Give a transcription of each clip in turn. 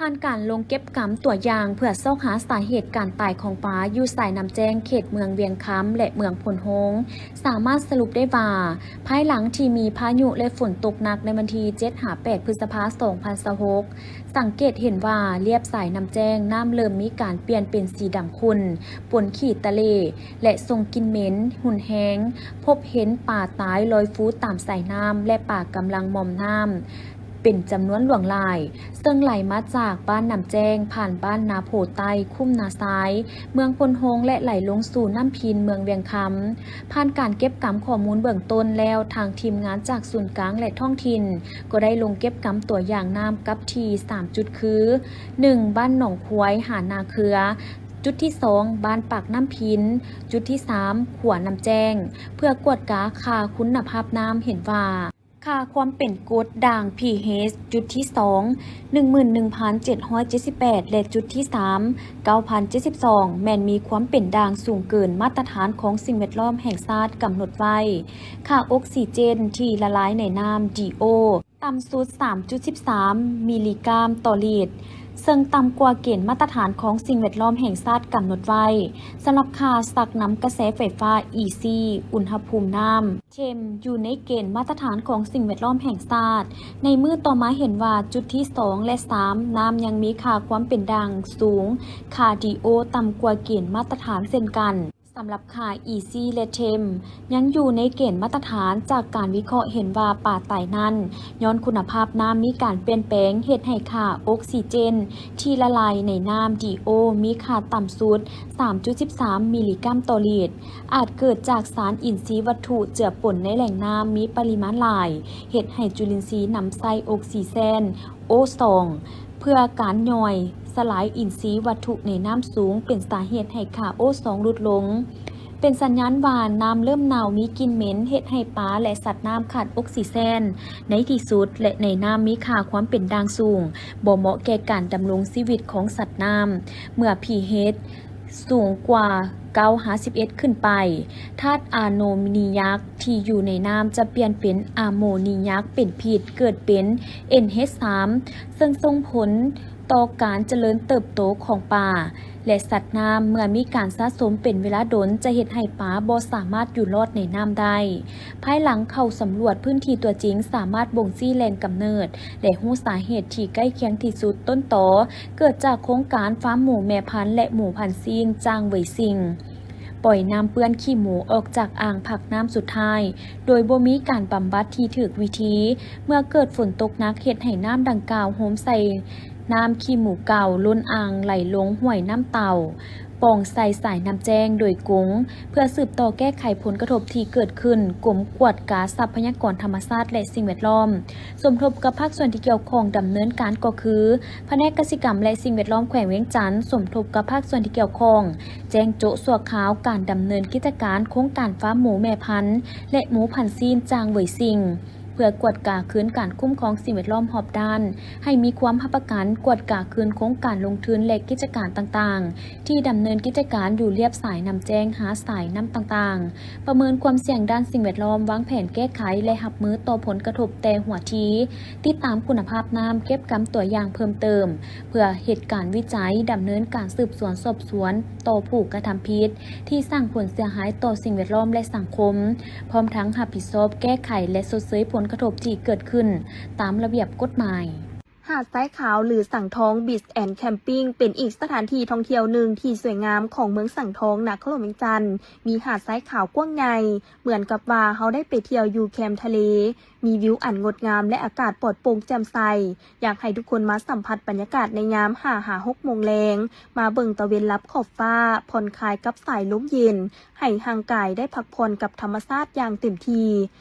ຜ່ານການລົງເກັບກຳຕົວຢ່າງເພື່ອຊອກຫາສາເຫດການຕາຍຂອງປາຢູ່ສາຍນ້ຳແຈ້ງເຂດເມືອງວຽງຄຳ ແລະ ເມືອງໂພນໂຮງ, ສາມາດສະຫຼຸບໄດ້ວ່າ ພາຍຫຼັງທີ່ມີພາຍຸ ແລະ ຝົນຕົກໜັກໃນວັນທີເຈັດຫາແປດ ພຶດສະພາ ສອງພັນຊາວຫົກ, ສັງເກດເຫັນວ່າລຽບສາຍນ້ຳແຈ້ງ ນ້ຳເລີ່ມມີການປ່ຽນເປັນສີດຳຂຸ່ນ ປົນຂີ້ຕະເຫຼ ແລະ ສົ່ງກິ່ນເໝັນຮຸນແຮງ, ພົບເຫັນປາຕາຍລອຍຟູຕາມສາຍນ້ຳ ແລະ ປາກຳລັງມອມນ້ຳ ເປັນຈຳນວນຫຼວງຫຼາຍ, ເຊິ່ງໄຫຼມາຈາກບ້ານນ້ຳແຈ້ງ ຜ່ານບ້ານນາໂພໃຕ້, ຄຸ້ມນາຊາຍ, ເມືອງໂພນໂຮງ ແລະ ໄຫຼລົງສູ່ນ້ຳພິນ ເມືອງວຽງຄຳ. ຜ່ານການເກັບກຳຂໍ້ມູນເບື້ອງຕົ້ນແລ້ວ, ທາງທີມງານຈາກສູນກາງ ແລະ ທ້ອງຖິ່ນ ກໍໄດ້ລົງເກັບກຳຕົວຢ່າງນ້ຳກັບທີ່ສາມຈຸດຄື ໜຶ່ງ ບ້ານໜອງຄວາຍ ຫານາເຄືອ, ຈຸດທີສອງ ບ້ານປາກນ້ຳພິນ, ຈຸດທີສາມ ຂົວນ້ຳແຈ້ງ ເພື່ອກວດກາຄ່າຄຸນນະພາບນ້ຳ ເຫັນວ່າ ຄ່າຄວາມເປັນກົດດ່າງ pH ຈຸດທີສອງ ໜຶ່ງໝື່ນໜຶ່ງພັນເຈັດຮ້ອຍເຈັດສິບແປດ ແລະ ຈຸດທີສາມ ເກົ້າພັນເຈັດສິບສອງ ແມ່ນມີຄວາມເປັນດ່າງສູງເກີນມາດຕະຖານຂອງສິ່ງແວດລ້ອມແຫ່ງຊາດກຳນົດໄວ້. ຄ່າອົກຊີເຈນທີ່ລະລາຍໃນນ້ຳ DO ຕ່ຳສຸດ ສາມຈຸດສິບສາມ ມິລລີກຣາມຕໍ່ລິດ, ເຊິ່ງຕ່ຳກວ່າເກນມາດຕະຖານຂອງສິ່ງແວດລ້ອມແຫ່ງຊາດກຳນົດໄວ້. ສຳລັບຄ່າຊັກນຳກະແສໄຟຟ້າ EC ອຸນຫະພູມນ້ຳ TEM ຢູ່ໃນເກນມາດຕະຖານຂອງສິ່ງແວດລ້ອມແຫ່ງຊາດ. ໃນມື້ຕໍ່ມາເຫັນວ່າຈຸດທີສອງ ແລະ ສາມ ນ້ຳຍັງມີຄ່າຄວາມເປັນດ່າງສູງ, ຄ່າ DO ຕ່ຳກວ່າເກນມາດຕະຖານເຊັ່ນກັນ. ສຳລັບຄ່າ EC ແລະ TEM ຍັງຢູ່ໃນເກນມາດຕະຖານ. ຈາກການວິເຄາະເຫັນວ່າປາຕາຍນັ້ນ ຍ້ອນຄຸນນະພາບນ້ຳມີການປ່ຽນແປງ ເຮັດໃຫ້ຄ່າອົກຊີເຈນທີ່ລະລາຍໃນນ້ຳ DO ມີຄ່າຕ່ຳສຸດ ສາມຈຸດສິບສາມ ມິລລີກຣາມຕໍ່ລິດ, ອາດເກີດຈາກສານອິນຊີວັດຖຸເຈືອປົນໃນແຫຼ່ງນ້ຳມີປະລິມານຫຼາຍ, ເຮັດໃຫ້ຈຸລິນຊີນຳໃຊ້ອົກຊີເຈນ O ສອງ ເພື່ອການຍ່ອຍສະຫຼາຍອິນຊີວັດຖຸໃນນ້ຳສູງ ເປັນສາເຫດໃຫ້ຄ່າ O ສອງ ຫຼຸດລົງ. ເປັນສັນຍານວ່ານ້ຳເລີ່ມເນົ່າ, ມີກິ່ນເໝັນ, ເຮັດໃຫ້ປາ ແລະ ສັດນ້ຳຂາດອົກຊີເຈນໃນທີ່ສຸດ ແລະ ໃນນ້ຳມີຄ່າຄວາມເປັນດ່າງສູງ, ບໍ່ເໝາະແກ່ການດຳລົງຊີວິດຂອງສັດນ້ຳ. ເມື່ອ pH ສູງກວ່າເກົ້າຫາສິບເອັດຂຶ້ນໄປ, ທາດອາໂມນີຍັກທີ່ຢູ່ໃນນ້ຳຈະປ່ຽນເປັນອາໂມນີຍັກເປັນພິດ, ເກີດເປັນ NH ສາມ ເຊິ່ງສົ່ງຜົນຕໍ່ການຈະເລີນເຕີບໂຕຂອງປາ ແລະ ສັດນ້ຳ. ເມື່ອມີການສະສົມເປັນເວລາດົນ ຈະເຮັດໃຫ້ປາບໍ່ສາມາດຢູ່ລອດໃນນ້ຳໄດ້. ພາຍຫຼັງເຂົ້າສຳຫຼວດພື້ນທີ່ຕົວຈິງ, ສາມາດບົ່ງຊີ້ແຫຼ່ງກຳເນີດ ແລະ ຮູ້ສາເຫດທີ່ໃກ້ຄຽງທີ່ສຸດ. ຕົ້ນຕໍເກີດຈາກໂຄງການຟາມໝູແມ່ພັນ ແລະ ໝູພັນຊີນ ຈ້າງເຫວີຍຊິງ ປ່ອຍນ້ຳເປື້ອນຂີ້ໝູອອກຈາກອ່າງພັກນ້ຳສຸດທ້າຍ ໂດຍບໍ່ມີການບຳບັດທີ່ຖືກວິທີ. ເມື່ອເກີດຝົນຕົກໜັກ ເຮັດໃຫ້ນ້ຳດັ່ງກ່າວໂຮມໃສ່ນ້ຳຂີ້ໝູເກົ່າ, ລົ້ນອ່າງໄຫຼລົງຫ້ວຍນ້ຳເຕົ່າ, ປ່ອງໃສ່ສາຍນ້ຳແຈ້ງໂດຍກົງ. ເພື່ອສືບຕໍ່ແກ້ໄຂຜົນກະທົບທີ່ເກີດຂຶ້ນ, ກົມກວດກາຊັບພະຍາກອນທຳມະຊາດ ແລະ ສິ່ງແວດລ້ອມ ສົມທົບກັບພາກສ່ວນທີ່ກ່ຽວຂ້ອງດຳເນີນການ ກໍຄື ພະແນກກະສິກຳ ແລະ ສິ່ງແວດລ້ອມແຂວງວຽງຈັນ ສົມທົບກັບພາກສ່ວນທີ່ກ່ຽວຂ້ອງ ແຈ້ງໂຈະຊົ່ວຄາວການດຳເນີນກິດຈະການໂຄງການຟາມໝູແມ່ພັນ ແລະ ໝູພັນຊີນ ຈ້າງເຫວີຍຊິງ ເພື່ອກວດກາຄືນການຄຸ້ມຄອງສິ່ງແວດລ້ອມຮອບດ້ານ ໃຫ້ມີຄວາມຮັບປະກັນ, ກວດກາຄືນໂຄງການລົງທຶນ ແລະ ກິດຈະການຕ່າງໆ ທີ່ດຳເນີນກິດຈະການຢູ່ລຽບສາຍນ້ຳແຈ້ງ ຫາສາຍນ້ຳຕ່າງໆ, ປະເມີນຄວາມສ່ຽງດ້ານສິ່ງແວດລ້ອມ, ວາງແຜນແກ້ໄຂ ແລະ ຮັບມືຕໍ່ຜົນກະທົບແຕ່ຫົວທີ, ຕິດຕາມຄຸນນະພາບນ້ຳ, ເກັບກຳຕົວຢ່າງເພີ່ມເຕີມ ເພື່ອເຮັດການວິໄຈ, ດຳເນີນການສືບສວນສອບສວນຕໍ່ຜູ້ກະທຳຜິດທີ່ສ້າງຜົນເສຍຫາຍຕໍ່ສິ່ງແວດລ້ອມ ແລະ ສັງຄົມ, ພ້ອມທັງຮັບຜິດຊອບແກ້ໄຂ ແລະ ຊົດເຊີຍຜົນກະທົບທີ່ເກີດຂຶ້ນຕາມລະບຽບກົດໝາຍ. ຫາດຊາຍຂາວ ຫຼື ສັງທອງ Beach and Camping ເປັນອີກສະຖານທີ່ທ່ອງທ່ຽວໜຶ່ງທີ່ສວຍງາມຂອງເມືອງສັງທອງ ນະຄອນຫຼວງວຽງຈັນ. ມີຫາດຊາຍຂາວກວ້າງໃຫຍ່ ເໝືອນກັບວ່າເຮົາໄດ້ໄປທ່ຽວຢູ່ແຄມທະເລ. ມີວິວອັນງົດງາມ ແລະ ອາກາດປອດໂປ່ງແຈ່ມໃສ. ຢາກໃຫ້ທຸກຄົນມາສຳຜັດບັນຍາກາດໃນຍາມຫ້າຫາຫົກໂມງແລງ, ມາເບິ່ງຕາເວັນລັບຂອບຟ້າ, ຜ່ອນຄາຍກັບສາຍລົມເຢັນ, ໃຫ້ຮ່າງກາຍໄດ້ພັກຜ່ອນກັບທຳມະຊາດຢ່າງເຕັມທີ່.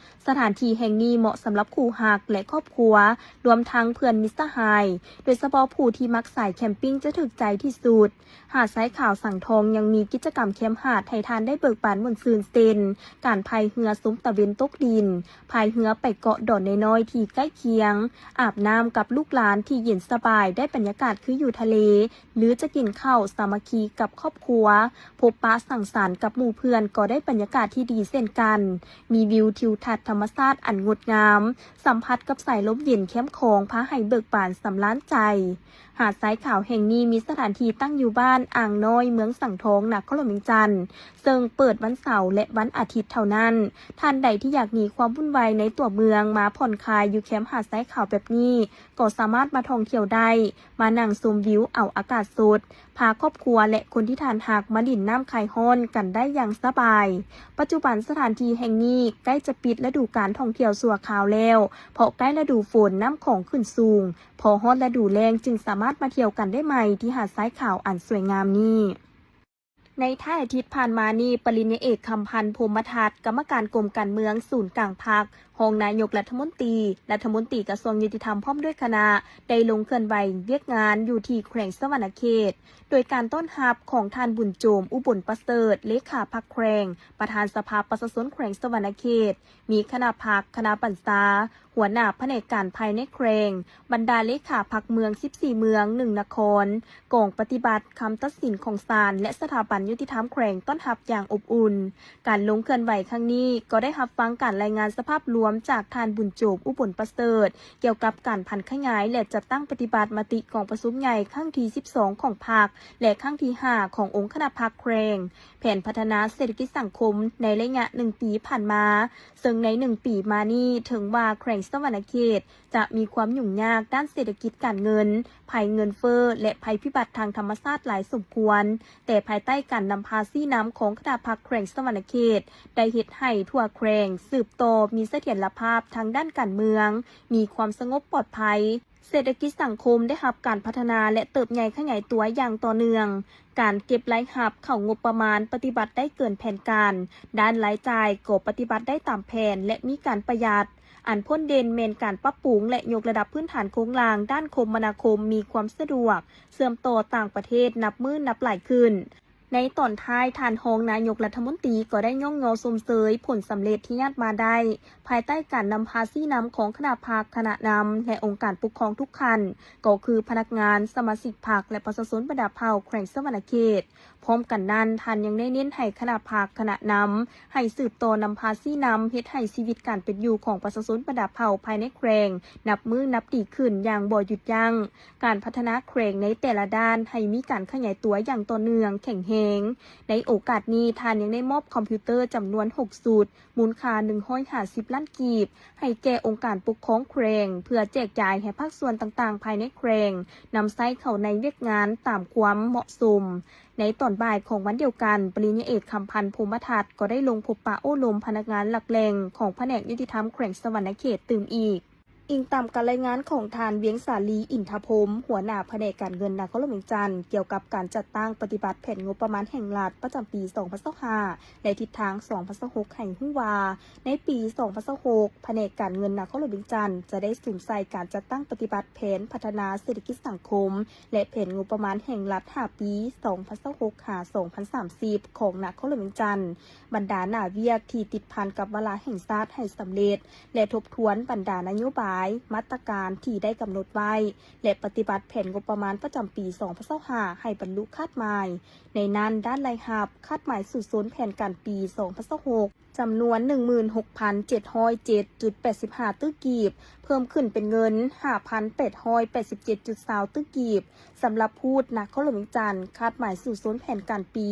ສະຖານທີ່ແຫ່ງນີ້ເໝາະສຳລັບຄູ່ຮັກ ແລະ ຄອບຄົວ, ລວມທັງເພື່ອນມິດສະຫາຍ, ໂດຍສະເພາະຜູ້ທີ່ມັກສາຍແຄມປິງຈະຖືກໃຈທີ່ສຸດ. ຫາດຊາຍຂາວສັງທອງຍັງມີກິດຈະກຳແຄມຫາດໃຫ້ທ່ານໄດ້ເບີກບານມ່ວນຊື່ນ ເຊັ່ນ ການພາຍເຮືອຊົມຕາເວັນຕົກດິນ, ພາຍເຮືອໄປເກາະດອນນ້ອຍໆທີ່ໃກ້ຄຽງ, ອາບນ້ຳກັບລູກຫຼານທີ່ເຢັນສະບາຍ, ໄດ້ບັນຍາກາດຄືຢູ່ທະເລ, ຫຼື ຈະກິນເຂົ້າສາມັກຄີກັບຄອບຄົວ, ພົບປະສັງສັນກັບໝູ່ເພື່ອນ. ເຂື່ອນກໍໄດ້ບັນຍາກາດທີ່ດີເຊັ່ນກັນ, ມີວິວທິວທັດທຳມະຊາດອັນງົດງາມ, ສຳຜັດກັບສາຍລົມເຢັນແຄມຂອງ ພາໃຫ້ເບີກບານສຳລານໃຈ. ຫາດຊາຍຂາວແຫ່ງນີ້ມີສະຖານທີ່ຕັ້ງຢູ່ບ້ານອ່າງນ້ອຍ ເມືອງສັງທອງ ນະຄອນຫຼວງວຽງຈັນ, ເຊິ່ງເປີດວັນເສົາ ແລະ ວັນອາທິດເທົ່ານັ້ນ. ທ່ານໃດທີ່ຢາກໜີຄວາມວຸ່ນວາຍໃນຕົວເມືອງ ມາຜ່ອນຄາຍຢູ່ແຄມຫາດຊາຍຂາວແບບນີ້ ກໍສາມາດມາທ່ອງທ່ຽວໄດ້, ມານັ່ງຊົມວິວເອົາອາກາດສົດ, ພາຄອບຄົວ ແລະ ຄົນທີ່ທ່ານຮັກມາຫຼິ້ນນ້ຳຄາຍຮ້ອນກັນໄດ້ຢ່າງສະບາຍ. ປັດຈຸບັນສະຖານທີ່ແຫ່ງນີ້ໃກ້ຈະປິດລະດູການທ່ອງທ່ຽວຊົ່ວຄາວແລ້ວ, ເພາະໃກ້ລະດູຝົນນ້ຳຂອງຂຶ້ນສູງ, ພໍຮອດລະດູແລ້ງຈຶ່ງສາມາດມາທ່ຽວກັນໄດ້ໃໝ່ທີ່ຫາດຊາຍຂາວອັນສວຍງາມນີ້. ໃນທ້າຍອາທິດຜ່ານມານີ້, ປະລິນຍາເອກ ຄຳພັນ ພົມມະທັດ ກຳມະການກົມການເມືອງສູນກາງພັກ, ຮອງນາຍົກລັດຖະມົນຕີ, ລັດຖະມົນຕີກະຊວງຍຸຕິທຳ ພ້ອມດ້ວຍຄະນະ ໄດ້ລົງເຄື່ອນໄຫວວຽກງານຢູ່ທີ່ແຂວງສະຫວັນນະເຂດ, ໂດຍການຕ້ອນຮັບຂອງທ່ານ ບຸນໂຈມ ອຸບົນປະເສີດ ເລຂາພັກແຂວງ, ປະທານສະພາປະຊາຊົນແຂວງສະຫວັນນະເຂດ, ມີຄະນະພັກ, ຄະນະບັນຊາ, ຫົວໜ້າພະແນກການພາຍໃນແຂວງ, ບັນດາເລຂາພັກເມືອງສິບສີ່ເມືອງ ໜຶ່ງນະຄອນ, ກອງປະຕິບັດຄຳຕັດສິນຂອງສານ ແລະ ສະຖາບັນຍຸຕິທຳແຂວງ ຕ້ອນຮັບຢ່າງອົບອຸ່ນ. ການລົງເຄື່ອນໄຫວຄັ້ງນີ້ ກໍໄດ້ຮັບຟັງການລາຍງານສະພາບລວມຈາກທ່ານ ບຸນໂຈມ ອຸບົນປະເສີດ ກ່ຽວກັບການຜັນຂະຫຍາຍ ແລະ ຈັດຕັ້ງປະຕິບັດມະຕິກອງປະຊຸມໃຫຍ່ຄັ້ງທີສິບສອງຂອງພັກ ແລະ ຄັ້ງທີຫ້າຂອງອົງຄະນະພັກແຂວງ, ແຜນພັດທະນາເສດຖະກິດສັງຄົມໃນໄລຍະໜຶ່ງປີຜ່ານມາ, ເຊິ່ງໃນໜຶ່ງປີມານີ້ ເຖິງວ່າແຂວງສະຫວັນນະເຂດຈະມີຄວາມຫຍຸ້ງຍາກດ້ານເສດຖະກິດການເງິນ, ໄພເງິນເຟີ້ ແລະ ໄພພິບັດທາງທຳມະຊາດຫຼາຍສົມຄວນ, ແຕ່ພາຍໃຕ້ການນຳພາຊີ້ນຳຂອງຄະນະພັກແຂວງສະຫວັນນະເຂດ ໄດ້ເຮັດໃຫ້ທົ່ວແຂວງສືບຕໍ່ມີສະຖຽນລະພາບທາງດ້ານການເມືອງ, ມີຄວາມສະຫງົບປອດໄພ, ເສດຖະກິດສັງຄົມໄດ້ຮັບການພັດທະນາ ແລະ ເຕີບໃຫຍ່ຂະຫຍາຍຕົວຢ່າງຕໍ່ເນື່ອງ. ການເກັບລາຍຮັບເຂົ້າງົບປະມານປະຕິບັດໄດ້ເກີນແຜນການ, ດ້ານລາຍຈ່າຍກໍປະຕິບັດໄດ້ຕາມແຜນ ແລະ ມີການປະຢັດ. ອັນພົ້ນເດັ່ນແມ່ນການປັບປຸງ ແລະ ຍົກລະດັບພື້ນຖານໂຄງລ່າງດ້ານຄົມມະນາຄົມມີຄວາມສະດວກ ເຊື່ອມຕໍ່ຕ່າງປະເທດນັບມື້ນັບຫຼາຍຂຶ້ນ. ໃນຕອນທ້າຍ, ທ່ານຮອງນາຍົກລັດຖະມົນຕີກໍໄດ້ຍ້ອງຍໍຊົມເຊີຍຜົນສຳເລັດທີ່ຍາດມາໄດ້ ພາຍໃຕ້ການນຳພາຊີ້ນຳຂອງຄະນະພັກ, ຄະນະນຳ ແລະ ອົງການປົກຄອງທຸກຂັ້ນ, ກໍຄືພະນັກງານ, ສະມາຊິກພັກ ແລະ ປະຊາຊົນບັນດາເຜົ່າແຂວງສະຫວັນນະເຂດ. ພ້ອມກັນນັ້ນ, ທ່ານຍັງໄດ້ເນັ້ນໃຫ້ຄະນະພັກ, ຄະນະນຳ ໃຫ້ສືບຕໍ່ນຳພາຊີ້ນຳເຮັດໃຫ້ຊີວິດການເປັນຢູ່ຂອງປະຊາຊົນບັນດາເຜົ່າພາຍໃນແຂວງ ນັບມື້ນັບດີຂຶ້ນຢ່າງບໍ່ຢຸດຢັ້ງ. ການພັດທະນາແຂວງໃນແຕ່ລະດ້ານໃຫ້ມີການຂະຫຍາຍຕົວຢ່າງຕໍ່ເນື່ອງ, ແຂງແຮງ. ໃນໂອກາດນີ້, ທ່ານຍັງໄດ້ມອບຄອມພິວເຕີຈຳນວນຫົກຊຸດ, ມູນຄ່າໜຶ່ງຮ້ອຍຫ້າສິບລ້ານກີບ, ໃຫ້ແກ່ອົງການປົກຄອງແຂວງ ເພື່ອແຈກຈ່າຍໃຫ້ພາກສ່ວນຕ່າງໆພາຍໃນແຂວງ ນຳໃຊ້ເຂົ້າໃນວຽກງານຕາມຄວາມເໝາະສົມ. ໃນຕອນບ່າຍຂອງວັນດຽວກັນ, ປະລິນຍາເອກ ຄຳພັນ ພົມມະທັດ ກໍໄດ້ລົງພົບປະໂອ້ລົມພະນັກງານຫຼັກແຫຼ່ງຂອງພະແນກຍຸຕິທຳແຂວງສະຫວັນນະເຂດຕື່ມອີກ. ອີງຕາມການລາຍງານຂອງທ່ານ ວຽງສາລີ ອິນທະພົມ ຫົວໜ້າພະແນກການເງິນນະຄອນຫຼວງວຽງຈັນ ກ່ຽວກັບການຈັດຕັ້ງປະຕິບັດແຜນງົບປະມານແຫ່ງລັດປະຈຳປີສອງພັນຊາວຫ້າ ແລະ ທິດທາງສອງພັນຊາວຫົກ ໃຫ້ຮູ້ວ່າ ໃນປີສອງພັນຊາວຫົກ ພະແນກການເງິນນະຄອນຫຼວງວຽງຈັນ ຈະໄດ້ສຸມໃສ່ການຈັດຕັ້ງປະຕິບັດແຜນພັດທະນາເສດຖະກິດສັງຄົມ ແລະ ແຜນງົບປະມານແຫ່ງລັດຫ້າປີ ສອງພັນຊາວຫົກ ຫາ ສອງພັນສາມສິບ ຂອງນະຄອນຫຼວງວຽງຈັນ, ບັນດາໜ້າວຽກທີ່ຕິດພັນກັບວາລະແຫ່ງຊາດໃຫ້ສຳເລັດ ແລະ ທົບທວນບັນດານະໂຍບາຍ, ມາດຕະການທີ່ໄດ້ກຳນົດໄວ້ ແລະ ປະຕິບັດແຜນງົບປະມານປະຈຳປີສອງພັນຊາວຫ້າ ໃຫ້ບັນລຸຄາດໝາຍ. ໃນນັ້ນ, ດ້ານລາຍຮັບ, ຄາດໝາຍສູ້ຊົນແຜນການປີສອງພັນຊາວຫົກ ຈຳນວນໜຶ່ງໝື່ນຫົກພັນເຈັດຮ້ອຍເຈັດຈຸດແປດສິບຫ້າຕື້ກີບ, ເພີ່ມຂຶ້ນເປັນເງິນຫ້າພັນແປດຮ້ອຍແປດສິບເຈັດຈຸດຊາວຕື້ກີບ. ສຳລັບພູດນະຄອນຫຼວງວຽງຈັນ, ຄາດໝາຍສູ້ຊົນແຜນການປີ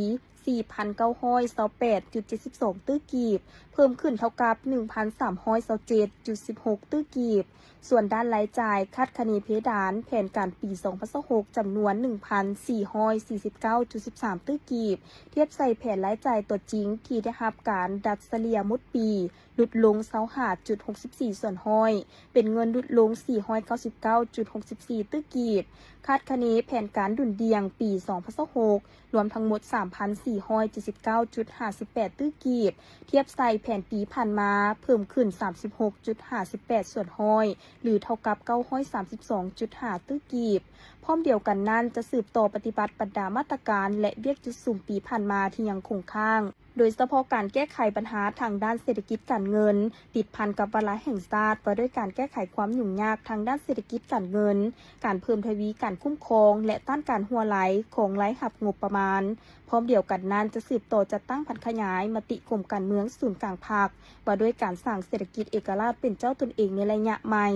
ສີ່ພັນເກົ້າຮ້ອຍຊາວແປດຈຸດເຈັດສິບສອງຕື້ກີບ, ເພີ່ມຂຶ້ນເທົ່າກັບໜຶ່ງພັນສາມຮ້ອຍຊາວເຈັດຈຸດສິບຫົກຕື້ກີບ. ສ່ວນດ້ານລາຍຈ່າຍ, ຄາດຄະເນເພດານແຜນການປີສອງພັນຊາວຫົກ ຈຳນວນໜຶ່ງພັນສີ່ຮ້ອຍສີ່ສິບເກົ້າຈຸດສິບສາມຕື້ກີບ, ທຽບໃສ່ແຜນລາຍຈ່າຍຕົວຈິງທີ່ໄດ້ຮັບການດັດສະເລ່ຍໝົດປີ ຫຼຸດລົງຊາວຫ້າຈຸດຫົກສິບສີ່ສ່ວນຮ້ອຍ, ເປັນເງິນຫຼຸດລົງສີ່ຮ້ອຍເກົ້າສິບເກົ້າຈຸດຫົກສິບສີ່ຕື້ກີບ. ຄາດຄະເນແຜນການດຸນດ່ຽງປີສອງພັນຊາວຫົກ ລວມທັງໝົດສາມພັນສີ່ຮ້ອຍເຈັດສິບເກົ້າຈຸດຫ້າສິບແປດຕື້ກີບ, ທຽບໃສ່ແຜນປີຜ່ານມາ ເພີ່ມຂຶ້ນສາມສິບຫົກຈຸດຫ້າສິບແປດສ່ວນຮ້ອຍ ຫຼື ເທົ່າກັບເກົ້າຮ້ອຍສາມສິບສອງຈຸດຫ້າຕື້ກີບ. ພ້ອມດຽວກັນນັ້ນ, ຈະສືບຕໍ່ປະຕິບັດບັນດາມາດຕະການ ແລະ ວຽກຈຸດສຸມປີຜ່ານມາທີ່ຍັງຄົງຄ້າງ. ໂດຍສະເພາະການແກ້ໄຂບັນຫາທາງດ້ານເສດຖະກິດການເງິນ ຕິດພັນກັບວາລະແຫ່ງຊາດວ່າດ້ວຍການແກ້ໄຂຄວາມຫຍຸ້ງຍາກທາງດ້ານເສດຖະກິດການເງິນ, ການເພີ່ມທະວີການຄຸ້ມຄອງ ແລະ ຕ້ານການຮົ່ວໄຫຼຂອງລາຍຮັບງົບປະມານ. ພ້ອມດຽວກັນນັ້ນ ຈະສືບຕໍ່ຈັດຕັ້ງຜັນຂະຫຍາຍມະຕິກົມການເມືອງສູນກາງພັກ ວ່າດ້ວຍການສ້າງເສດຖະກິດເອກະລາດເປັນເຈົ້າຕົນເອງໃນໄລຍະໃໝ່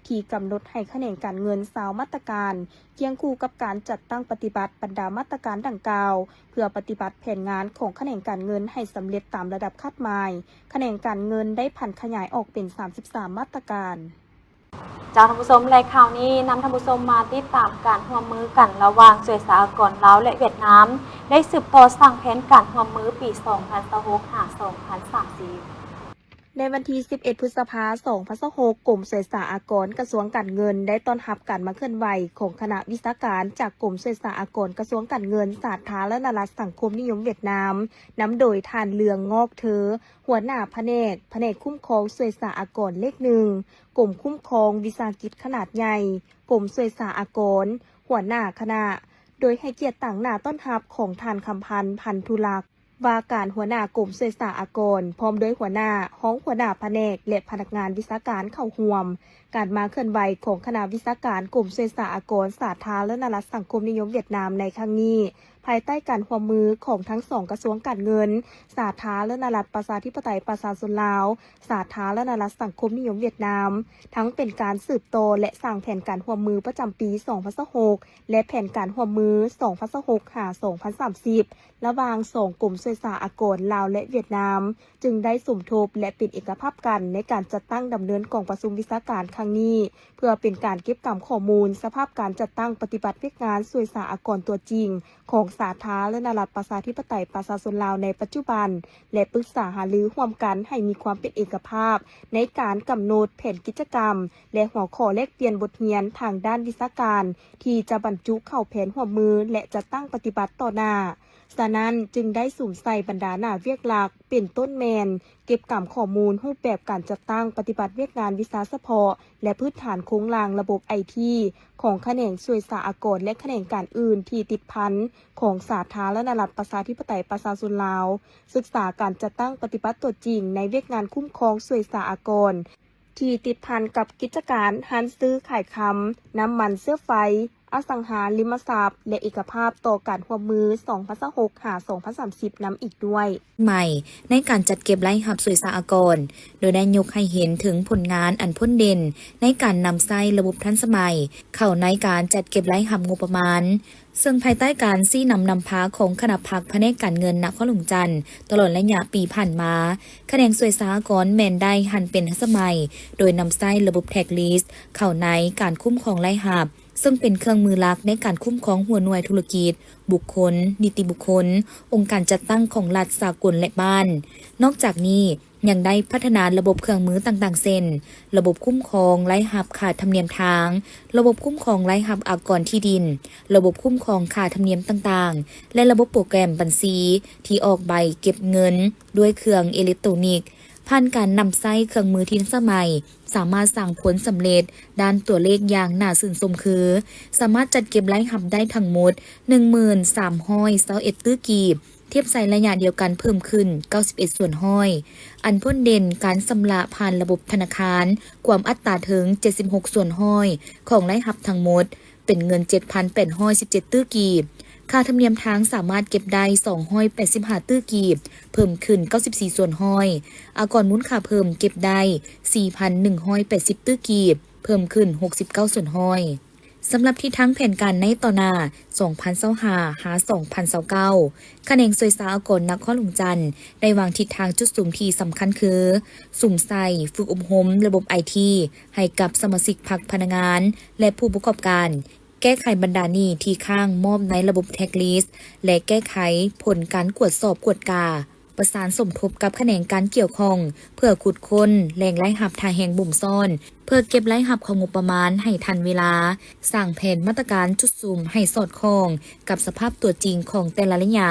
ທີ່ກຳນົດໃຫ້ຂະແໜງການເງິນຊາວມາດຕະການ ຄຽງຄູ່ກັບການຈັດຕັ້ງປະຕິບັດບັນດາມາດຕະການດັ່ງກ່າວ ເພື່ອປະຕິບັດແຜນງານຂອງຂະແໜງການເງິນໃຫ້ສຳເລັດຕາມລະດັບຄາດໝາຍ. ຂະແໜງການເງິນໄດ້ຜັນຂະຫຍາຍອອກເປັນສາມສິບສາມມາດຕະການ. ເຈົ້າທ່ານຜູ້ຊົມ ແລະ ຂ່າວນີ້ນຳທ່ານຜູ້ຊົມມາຕິດຕາມການຮ່ວມມືກັນລະຫວ່າງສ່ວຍສາອາກອນລາວ ແລະ ຫວຽດນາມ ໄດ້ສືບຕໍ່ສ້າງແຜນການຮ່ວມມືປີສອງພັນຊາວຫົກ ຫາ ສອງພັນສາມສິບ. ໃນວັນທີສິບເອັດ ພຶດສະພາ ສອງພັນຊາວຫົກ ກົມສ່ວຍສາອາກອນກະຊວງການເງິນ ໄດ້ຕ້ອນຮັບການມາເຄື່ອນໄຫວຂອງຄະນະວິຊາການຈາກກົມສ່ວຍສາອາກອນກະຊວງການເງິນ ສາທາລະນະລັດສັງຄົມນິຍົມຫວຽດນາມ ນຳໂດຍທ່ານ ເຫຼືອງ ງອກເທີ ຫົວໜ້າພະແນກ, ພະແນກຄຸ້ມຄອງສ່ວຍສາອາກອນເລກໜຶ່ງ ກົມຄຸ້ມຄອງວິສາຫະກິດຂະໜາດໃຫຍ່, ກົມສ່ວຍສາອາກອນ, ຫົວໜ້າຄະນະ, ໂດຍໃຫ້ກຽດຕາງໜ້າຕ້ອນຮັບຂອງທ່ານ ຄຳພັນ ພັນທຸລັກ ວ່າການຫົວໜ້າກົມສ່ວຍສາອາກອນ, ພ້ອມດ້ວຍຫົວໜ້າ, ຮອງຫົວໜ້າພະແນກ ແລະ ພະນັກງານວິຊາການເຂົ້າຮ່ວມ. ການມາເຄື່ອນໄຫວຂອງຄະນະວິຊາການກົມສ່ວຍສາອາກອນສາທາລະນະລັດສັງຄົມນິຍົມຫວຽດນາມໃນຄັ້ງນີ້ ພາຍໃຕ້ການຮ່ວມມືຂອງທັງສອງກະຊວງການເງິນ, ສາທາລະນະລັດປະຊາທິປະໄຕປະຊາຊົນລາວ, ສາທາລະນະລັດສັງຄົມນິຍົມຫວຽດນາມ, ທັງເປັນການສືບຕໍ່ ແລະ ສ້າງແຜນການຮ່ວມມືປະຈຳປີສອງພັນຊາວຫົກ ແລະ ແຜນການຮ່ວມມືສອງພັນຊາວຫົກ ຫາ ສອງພັນສາມສິບ ລະຫວ່າງສອງກົມສ່ວຍສາອາກອນລາວ ແລະ ຫວຽດນາມ ຈຶ່ງໄດ້ສົມທົບ ແລະ ເປັນເອກະພາບກັນໃນການຈັດຕັ້ງດຳເນີນກອງປະຊຸມວິຊາການຄັ້ງນີ້ ເພື່ອເປັນການເກັບກຳຂໍ້ມູນສະພາບການຈັດຕັ້ງປະຕິບັດວຽກງານສ່ວຍສາອາກອນຕົວຈິງຂອງສາທາລະນະລັດປະຊາທິປະໄຕປະຊາຊົນລາວໃນປັດຈຸບັນ ແລະ ປຶກສາຫາລືຮ່ວມກັນໃຫ້ມີຄວາມເປັນເອກະພາບໃນການກຳນົດແຜນກິດຈະກຳ ແລະ ຫົວຂໍ້ແລກປ່ຽນບົດຮຽນທາງດ້ານວິຊາການ ທີ່ຈະບັນຈຸເຂົ້າແຜນຮ່ວມມື ແລະ ຈັດຕັ້ງປະຕິບັດຕໍ່ໜ້າ. ສະນັ້ນ, ຈຶ່ງໄດ້ສຸມໃສ່ບັນດາໜ້າວຽກຫຼັກ ເປັນຕົ້ນແມ່ນ ເກັບກຳຂໍ້ມູນຮູບແບບການຈັດຕັ້ງປະຕິບັດວຽກງານວິຊາສະເພາະ ແລະ ພື້ນຖານໂຄງລ່າງລະບົບໄອທີ ຂອງຂະແໜງສ່ວຍສາອາກອນ ແລະ ຂະແໜງການອື່ນທີ່ຕິດພັນຂອງສາທາລະນະລັດປະຊາທິປະໄຕປະຊາຊົນລາວ, ສຶກສາການຈັດຕັ້ງປະຕິບັດຕົວຈິງໃນວຽກງານຄຸ້ມຄອງສ່ວຍສາອາກອນ ທີ່ຕິດພັນກັບກິດຈະການຮ້ານຊື້ຂາຍຄຳ, ນ້ຳມັນເຊື້ອໄຟ, ອະສັງຫາລິມະຊັບ ແລະ ເອກະພາບຕໍ່ການຮ່ວມມືສອງພັນຊາວຫົກ ຫາ ສອງພັນສາມສິບ ນຳອີກດ້ວຍ. ໃໝ່ໃນການຈັດເກັບລາຍຮັບສ່ວຍສາອາກອນ, ໂດຍໄດ້ຍົກໃຫ້ເຫັນເຖິງຜົນງານອັນພົ້ນເດັ່ນໃນການນຳໃຊ້ລະບົບທັນສະໄໝເຂົ້າໃນການຈັດເກັບລາຍຮັບງົບປະມານ. ເຊິ່ງພາຍໃຕ້ການຊີ້ນຳນຳພາຂອງຄະນະພັກພະແນກການເງິນນະຄອນຫຼວງຈັນ ຕະຫຼອດໄລຍະປີຜ່ານມາ, ຂະແໜງສ່ວຍສາອາກອນແມ່ນໄດ້ຫັນເປັນທັນສະໄໝ ໂດຍນຳໃຊ້ລະບົບ Tax List ເຂົ້າໃນການຄຸ້ມຄອງລາຍຮັບ, ເຊິ່ງເປັນເຄື່ອງມືຫຼັກໃນການຄຸ້ມຄອງຫົວໜ່ວຍທຸລະກິດ, ບຸກຄົນ, ນິຕິບຸກຄົນ, ອົງການຈັດຕັ້ງຂອງລັດ, ສາກົນ ແລະ ບ້ານ. ນອກຈາກນີ້, ຍັງໄດ້ພັດທະນາລະບົບເຄື່ອງມືຕ່າງໆ ເຊັ່ນ ລະບົບຄຸ້ມຄອງລາຍຮັບຄ່າທຳນຽມທາງ, ລະບົບຄຸ້ມຄອງລາຍຮັບອາກອນທີ່ດິນ, ລະບົບຄຸ້ມຄອງຄ່າທຳນຽມຕ່າງໆ ແລະ ລະບົບໂປຣແກຣມບັນຊີທີ່ອອກໃບເກັບເງິນດ້ວຍເຄື່ອງເອເລັກໂຕຣນິກ. ຜ່ານການນຳໃຊ້ເຄື່ອງມືທີ່ທັນສະໄໝ, ສາມາດສ້າງຜົນສຳເລັດດ້ານຕົວເລກຢ່າງໜ້າຊື່ນຊົມ ຄື ສາມາດຈັດເກັບລາຍຮັບໄດ້ທັງໝົດ ໜຶ່ງໝື່ນສາມຮ້ອຍຊາວເອັດຕື້ກີບ, ທຽບໃສ່ໄລຍະດຽວກັນເພີ່ມຂຶ້ນເກົ້າສິບເອັດສ່ວນຮ້ອຍ. ອັນພົ້ນເດັ່ນການຊຳລະຜ່ານລະບົບທະນາຄານ ກວມອັດຕາເຖິງເຈັດສິບຫົກສ່ວນຮ້ອຍຂອງລາຍຮັບທັງໝົດ ເປັນເງິນເຈັດພັນແປດຮ້ອຍສິບເຈັດຕື້ກີບ. ຄ່າທຳນຽມທາງສາມາດເກັບໄດ້ສອງຮ້ອຍແປດສິບຫ້າຕື້ກີບ, ເພີ່ມຂຶ້ນເກົ້າສິບສີ່ສ່ວນຮ້ອຍ. ອາກອນມູນຄ່າເພີ່ມເກັບໄດ້ສີ່ພັນໜຶ່ງຮ້ອຍແປດສິບຕື້ກີບ, ເພີ່ມຂຶ້ນຫົກສິບເກົ້າສ່ວນຮ້ອຍ. ສຳລັບທິດທາງແຜນການໃນຕໍ່ໜ້າ ສອງພັນຊາວຫ້າ ຫາ ສອງພັນຊາວເກົ້າ ຂະແໜງສ່ວຍສາອາກອນນະຄອນຫຼວງຈັນ ໄດ້ວາງທິດທາງຈຸດສຸມທີ່ສຳຄັນຄື ສຸມໃສ່ຝຶກອົບຮົມລະບົບໄອທີ ໃຫ້ກັບສະມາຊິກພັກພະນັກງານ ແລະ ຜູ້ປະກອບການ, ແກ້ໄຂບັນດາໜີ້ທີ່ຄ້າງມອບໃນລະບົບ Tax List ແລະ ແກ້ໄຂຜົນການກວດສອບກວດກາ. ປະສານສົມທົບກັບຂະແໜງການກ່ຽວຂ້ອງ ເພື່ອຂຸດຄົ້ນແຫຼ່ງລາຍຮັບທ່າແຮງບົ່ມຊ້ອນ ເພື່ອເກັບລາຍຮັບເຂົ້າງົບປະມານໃຫ້ທັນເວລາ, ສ້າງແຜນມາດຕະການຈຸດສຸມໃຫ້ສອດຄ່ອງກັບສະພາບຕົວຈິງຂອງແຕ່ລະໄລຍະ,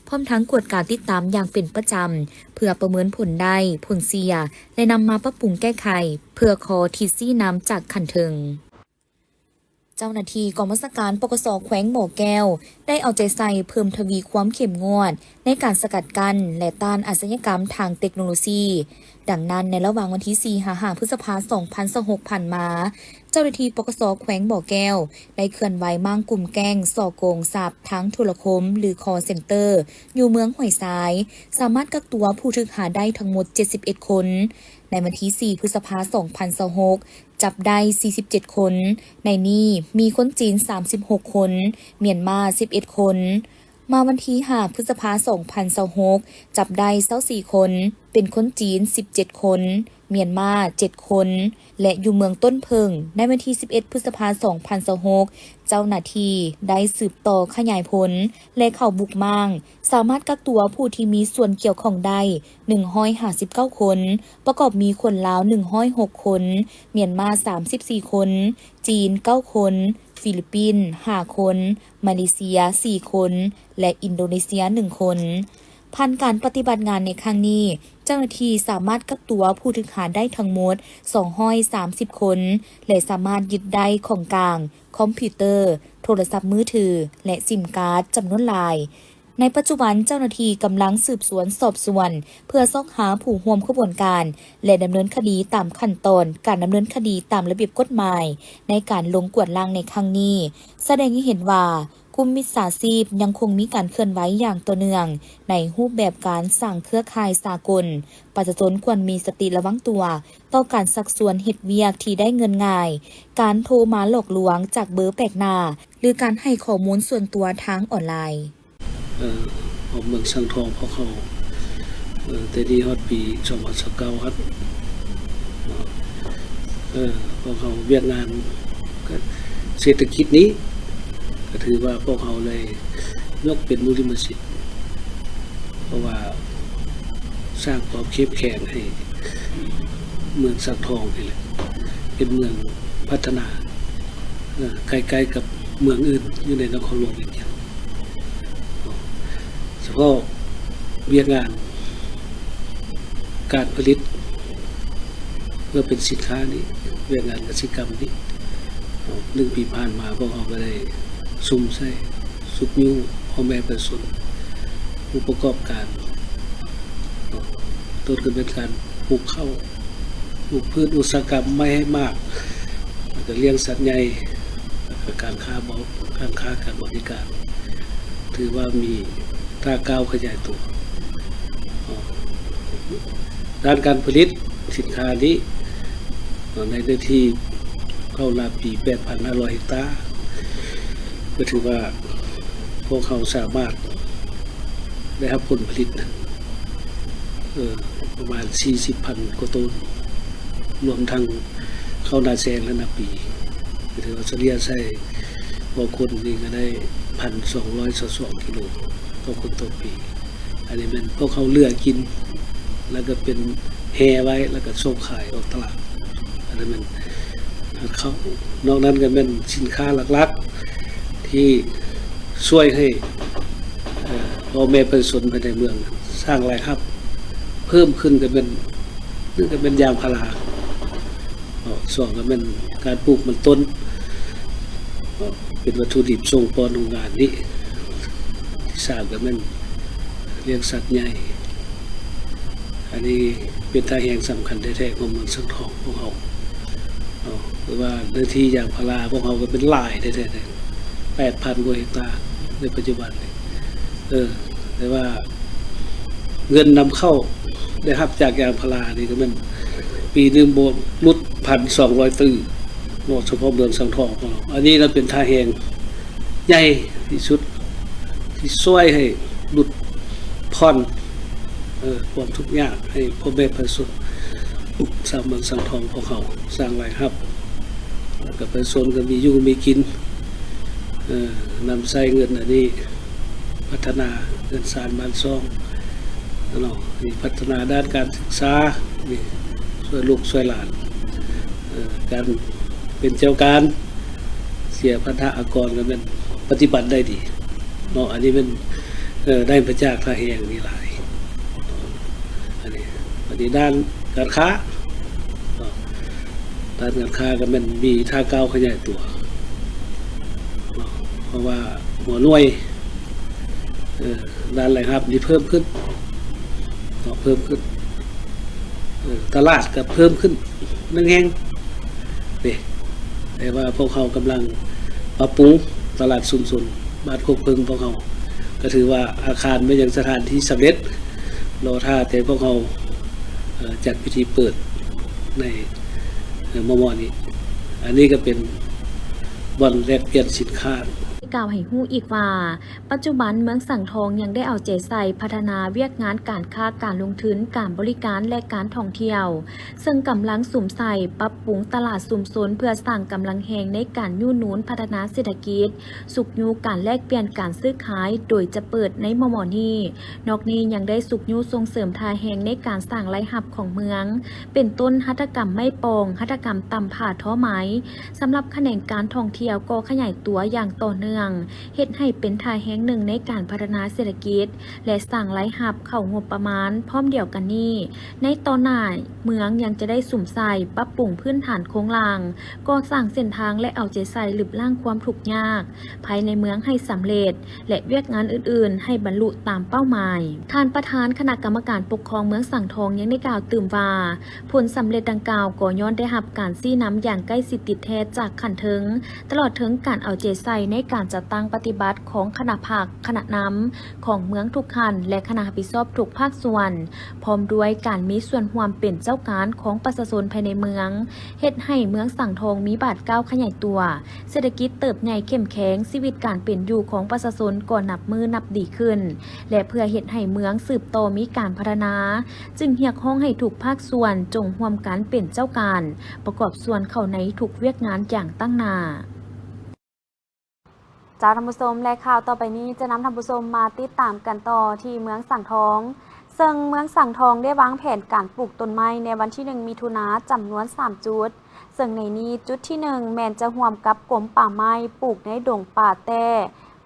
ພ້ອມທັງກວດກາຕິດຕາມຢ່າງເປັນປະຈຳ ເພື່ອປະເມີນຜົນໄດ້, ຜົນເສຍ ແລະ ນຳມາປັບປຸງແກ້ໄຂ ເພື່ອຂໍ້ທິດຊີ້ນຳຈາກຂັ້ນເທິງ. ເຈົ້າໜ້າທີ່ກອງບັນຊາການ ປກສ ແຂວງບໍ່ແກ້ວ ໄດ້ເອົາໃຈໃສ່ເພີ່ມທະວີຄວາມເຂັ້ມງວດໃນການສະກັດກັ້ນ ແລະ ຕ້ານອາຊະຍາກຳທາງເຕັກໂນໂລຊີ. ດັ່ງນັ້ນ, ໃນລະຫວ່າງວັນທີສີ່ຫາຫ້າ ພຶດສະພາ ສອງພັນຊາວຫົກ ຜ່ານມາ, ເຈົ້າໜ້າທີ່ ປກສ ແຂວງບໍ່ແກ້ວ ໄດ້ເຄື່ອນໄຫວມ້າງກຸ່ມແກ້ງສໍ້ໂກງຊັບທາງໂທລະຄົມ ຫຼື ຄອລເຊັນເຕີ ຢູ່ເມືອງຫ້ວຍຊາຍ, ສາມາດກັກຕົວຜູ້ຖືກຫາໄດ້ທັງໝົດ ເຈັດສິບເອັດ ຄົນ. ໃນວັນທີສີ່ ພຶດສະພາ ສອງພັນຊາວຫົກ ຈັບໄດ້ ສີ່ສິບເຈັດ ຄົນ, ໃນນີ້ມີຄົນຈີນ ສາມສິບຫົກ ຄົນ, ມຽນມາ ສິບເອັດ ຄົນ. ມາວັນທີຫ້າ ພຶດສະພາ ສອງພັນຊາວຫົກ ຈັບໄດ້ ຊາວສີ່ ຄົນ, ເປັນຄົນຈີນ ສິບເຈັດ ຄົນ, ມຽນມາ ເຈັດ ຄົນ ແລະ ຢູ່ເມືອງຕົ້ນເຜິ້ງ. ໃນວັນທີສິບເອັດ ພຶດສະພາ ສອງພັນຊາວຫົກ ເຈົ້າໜ້າທີ່ໄດ້ສືບຕໍ່ຂະຫຍາຍຜົນ ແລະ ເຂົ້າບຸກມ້າງ, ສາມາດກັກຕົວຜູ້ທີ່ມີສ່ວນກ່ຽວຂ້ອງໄດ້ ໜຶ່ງຮ້ອຍຫ້າສິບເກົ້າ ຄົນ, ປະກອບມີຄົນລາວ ໜຶ່ງຮ້ອຍຫົກ ຄົນ, ມຽນມາ ສາມສິບສີ່ ຄົນ, ຈີນ ເກົ້າ ຄົນ, ຟີລິບປິນ ຫ້າ ຄົນ, ມາເລເຊຍ ສີ່ ຄົນ ແລະ ອິນໂດເນເຊຍ ໜຶ່ງ ຄົນ. ຜ່ານການປະຕິບັດງານໃນຄັ້ງນີ້, ເຈົ້າໜ້າທີ່ສາມາດກັກຕົວຜູ້ຖືກຫາໄດ້ທັງໝົດ ສອງຮ້ອຍສາມສິບ ຄົນ ແລະ ສາມາດຍຶດໄດ້ຂອງກາງ, ຄອມພິວເຕີ, ໂທລະສັບມືຖື ແລະ ຊິມກາດ ຈຳນວນຫຼາຍ. ໃນປັດຈຸບັນ, ເຈົ້າໜ້າທີ່ກຳລັງສືບສວນສອບສວນ ເພື່ອຊອກຫາຜູ້ຮ່ວມຂະບວນການ ແລະ ດຳເນີນຄະດີຕາມຂັ້ນຕອນການດຳເນີນຄະດີຕາມລະບຽບກົດໝາຍ ໃນການລົງກວດລ້າງໃນຄັ້ງນີ້ ສະແດງໃຫ້ເຫັນວ່າ ກຸ່ມມິດສາຊີບຍັງຄົງມີການເຄື່ອນໄຫວຢ່າງຕໍ່ເນື່ອງ ໃນຮູບແບບການສ້າງເຄືອຂ່າຍສາກົນ. ປະຊາຊົນຄວນມີສະຕິລະວັງຕົວຕໍ່ການຊັກຊວນເຮັດວຽກທີ່ໄດ້ເງິນງ່າຍ, ການໂທມາຫຼອກລວງຈາກເບີແປກໜ້າ ຫຼື ການໃຫ້ຂໍ້ມູນສ່ວນຕົວທາງອອນລາຍ. ເອີ ຂອງເມືອງສັງທອງພວກເຮົາ ເອີ ແຕ່ນີ້ຮອດປີສອງພັນຊາວເກົ້າຫັ້ນ ເອີ ພວກເຮົາວຽກງານ ກະເສດຖະກິດນີ້ ກະຖືວ່າພວກເຮົາໄດ້ຍົກເປັນມູນລິມະສິດ ເພາະວ່າສ້າງຄວາມເຂັ້ມແຂງໃຫ້ເມືອງສັງທອງນີ້ແຫຼະ ເປັນເມືອງພັດທະນາ ເອີ ໃກ້ໆກັບເມືອງອື່ນຢູ່ໃນນະຄອນຫຼວງວຽງຈັນ. ສະເພາະວຽກງານການຜະລິດເພື່ອເປັນສິນຄ້ານີ້ ວຽກງານກະສິກຳນີ້ ໜຶ່ງປີຜ່ານມາ ພວກເຮົາກະໄດ້ສຸມໃສ່ຊຸກຍູ້ພໍ່ແມ່ປະຊາຊົນ ຜູ້ປະກອບການ ຕົ້ນກະແມ່ນການປູກເຂົ້າ ປູກພືດອຸດສາຫະກຳ ໄມ້ໃຫ້ໝາກ ແລ້ວກະລ້ຽງສັດໃຫຍ່ ແລ້ວກະການຄ້າບໍ ການຄ້າການບໍລິການ ຖືວ່າມີທ່າກ້າວຂະຫຍາຍຕົວ. ດ້ານການຜະລິດສິນຄ້ານີ້ ໃນເນື້ອທີ່ເຂົ້ານາປີ ແປດພັນຫ້າຮ້ອຍເຮັກຕາ ກະຖືວ່າພວກເຮົາສາມາດໄດ້ຮັບຜົນຜະລິດ ເອີ ປະມານສີ່ສິບພັນກວ່າໂຕນ ລວມທັງເຂົ້ານາແຊງ ແລະ ນາປີ ກະຖືວ່າສະເລ່ຍໃສ່ຕໍ່ຄົນນີ້ກະໄດ້ ພັນສອງຮ້ອຍຊາວສອງກິໂລຕໍ່ຄົນຕໍ່ປີ. ອັນນີ້ແມ່ນພວກເຮົາເຫຼືອກິນ ແລ້ວກະເປັນແຮ່ໄວ້ ແລ້ວກະສົ່ງຂາຍອອກຕະຫຼາດ. ອັນນັ້ນແມ່ນເຂົ້າ. ນອກນັ້ນກະແມ່ນສິນຄ້າຫຼັກໆ ທີ່ຊ່ວຍໃຫ້ ເອີ ພໍ່ແມ່ປະຊາຊົນພາຍໃນເມືອງສ້າງລາຍຮັບເພີ່ມຂຶ້ນ ກະແມ່ນ ໜຶ່ງກະແມ່ນຢາງພາລາ ສອງກະແມ່ນການປູກມັນຕົ້ນ ເປັນວັດຖຸດິບສົ່ງປ້ອນໂຮງງານນີ້. ທີສາມກະແມ່ນລ້ຽງສັດໃຫຍ່. ອັນນີ້ເປັນທ່າແຮງສຳຄັນແທ້ໆຂອງເມືອງສັງທອງພວກເຮົາ ເນາະ ຫຼືວ່າເນື້ອທີ່ຢາງພາລາພວກເຮົາກະເປັນຫຼາຍແທ້ໆ ແປດພັນກວ່າເຮັກຕາໃນປັດຈຸບັນນີ້. ເອີ ແຕ່ວ່າເງິນນຳເຂົ້າໄດ້ຮັບຈາກຢາງພາລານີ້ກະແມ່ນປີໜຶ່ງບໍ່ຫຼຸດພັນສອງຮ້ອຍຕື້ເນາະ ສະເພາະເມືອງສັງທອງຂອງເຮົາ. ອັນນີ້ລະເປັນທ່າແຮງໃຫຍ່ທີ່ສຸດ ທີ່ຊ່ວຍໃຫ້ຫຼຸດຜ່ອນ ເອີ ຄວາມທຸກຍາກໃຫ້ພໍ່ແມ່ປະຊາຊົນ ຊາວເມືອງສັງທອງພວກເຮົາສ້າງລາຍຮັບ ແລ້ວກະປະຊາຊົນກະມີຢູ່ມີກິນ ເອີ ນຳໃຊ້ເງິນອັນນີ້ ພັດທະນາເຮືອນຊານບ້ານຊ່ອງເນາະ ນີ້ພັດທະນາດ້ານການສຶກສາ ນີ້ຊ່ວຍລູກຊ່ວຍຫຼານ ເອີ ການເປັນເຈົ້າການ ເສຍພັນທະອາກອນກະແມ່ນປະຕິບັດໄດ້ດີເນາະ. ອັນນີ້ແມ່ນ ເອີ ໄດ້ມາຈາກທ່າແຮງນີ້ຫຼາຍ. ອັນນີ້ ອັນນີ້ດ້ານການຄ້າເນາະ ດ້ານການຄ້າກະແມ່ນມີທ່າກ້າວຂະຫຍາຍຕົວ ເພາະວ່າຫົວໜ່ວຍ ເອີ ດ້ານລາຍຮັບນີ້ເພີ່ມຂຶ້ນເນາະ ເພີ່ມຂຶ້ນ ເອີ ຕະຫຼາດກໍເພີ່ມຂຶ້ນໜຶ່ງແຫ່ງເດ້ ແຕ່ວ່າພວກເຮົາກຳລັງປັບປຸງຕະຫຼາດຊຸມຊົນບ້ານໂຄກເຜິ້ງພວກເຮົາ ກໍຖືວ່າອາຄານແມ່ນຫຍັງ ສະຖານທີ່ສຳເລັດ ລໍຖ້າແຕ່ພວກເຮົາ ເອີ ຈັດພິທີເປີດໃນ ເອີ ມໍ່ໆນີ້ ອັນນີ້ກໍເປັນບ່ອນແລກປ່ຽນສິນຄ້າ. ກ່າວໃຫ້ຮູ້ອີກວ່າ ປັດຈຸບັນເມືອງສັງທອງຍັງໄດ້ເອົາໃຈໃສ່ພັດທະນາວຽກງານການຄ້າ, ການລົງທຶນ, ການບໍລິການ ແລະ ການທ່ອງທ່ຽວ, ເຊິ່ງກຳລັງສຸມໃສ່ປັບປຸງຕະຫຼາດຊຸມຊົນ ເພື່ອສ້າງກຳລັງແຮງໃນການຍູ້ໜູນພັດທະນາເສດຖະກິດ, ຊຸກຍູ້ການແລກປ່ຽນການຊື້ຂາຍ ໂດຍຈະເປີດໃນມໍ່ໆນີ້. ນອກນີ້ຍັງໄດ້ຊຸກຍູ້ສົ່ງເສີມທ່າແຮງໃນການສ້າງລາຍຮັບຂອງເມືອງ ເປັນຕົ້ນຫັດຖະກຳໄມ້ປອງ, ຫັດຖະກຳຕ່ຳຜ້າທໍໄໝ. ສຳລັບຂະແໜງການທ່ອງທ່ຽວກໍຂະຫຍາຍຕົວຢ່າງຕໍ່ເນື່ອງ, ເຮັດໃຫ້ເປັນທ່າແຮງໜຶ່ງໃນການພັດທະນາເສດຖະກິດ ແລະ ສ້າງລາຍຮັບເຂົ້າງົບປະມານ. ພ້ອມດຽວກັນນີ້, ໃນຕໍ່ໜ້າ ເມືອງຍັງຈະໄດ້ສຸມໃສ່ປັບປຸງພື້ນຖານໂຄງລ່າງ, ກໍ່ສ້າງເສັ້ນທາງ ແລະ ເອົາໃຈໃສ່ລຶບລ້າງຄວາມທຸກຍາກພາຍໃນເມືອງໃຫ້ສຳເລັດ ແລະ ວຽກງານອື່ນໆໃຫ້ບັນລຸຕາມເປົ້າໝາຍ. ທ່ານປະທານຄະນະກຳມະການປົກຄອງເມືອງສັງທອງຍັງໄດ້ກ່າວຕື່ມວ່າ, ຜົນສຳເລັດດັ່ງກ່າວກໍຍ້ອນໄດ້ຮັບການຊີ້ນຳຢ່າງໃກ້ຊິດຕິດແທດຈາກຂັ້ນເທິງ, ຕະຫຼອດເຖິງການເອົາໃຈໃສ່ໃນການຈັດຕັ້ງປະຕິບັດຂອງຄະນະພັກ, ຄະນະນຳຂອງເມືອງທຸກຂັ້ນ ແລະ ຄະນະຮັບຜິດຊອບທຸກພາກສ່ວນ, ພ້ອມດ້ວຍການມີສ່ວນຮ່ວມເປັນເຈົ້າການຂອງປະຊາຊົນພາຍໃນເມືອງ, ເຮັດໃຫ້ເມືອງສັງທອງມີບາດກ້າວຂະຫຍາຍຕົວ, ເສດຖະກິດເຕີບໃຫຍ່ເຂັ້ມແຂງ, ຊີວິດການເປັນຢູ່ຂອງປະຊາຊົນກໍນັບມື້ນັບດີຂຶ້ນ ແລະ ເພື່ອເຮັດໃຫ້ເມືອງສືບຕໍ່ມີການພັດທະນາ, ຈຶ່ງຮຽກຮ້ອງໃຫ້ທຸກພາກສ່ວນຈົ່ງຮ່ວມກັນເປັນເຈົ້າການ, ປະກອບສ່ວນເຂົ້າໃນທຸກວຽກງານຢ່າງຕັ້ງໜ້າ. ເຈົ້າທ່ານຜູ້ຊົມ ແລະ ຂ່າວຕໍ່ໄປນີ້ຈະນຳທ່ານຜູ້ຊົມມາຕິດຕາມກັນຕໍ່ທີ່ເມືອງສັງທອງ, ເຊິ່ງເມືອງສັງທອງໄດ້ວາງແຜນການປູກຕົ້ນໄມ້ໃນວັນທີໜຶ່ງ ມິຖຸນາ ຈຳນວນສາມຈຸດ, ເຊິ່ງໃນນີ້ຈຸດທີໜຶ່ງ ແມ່ນຈະຮ່ວມກັບກົມປ່າໄມ້ປູກໃນດົງປ່າແຕ້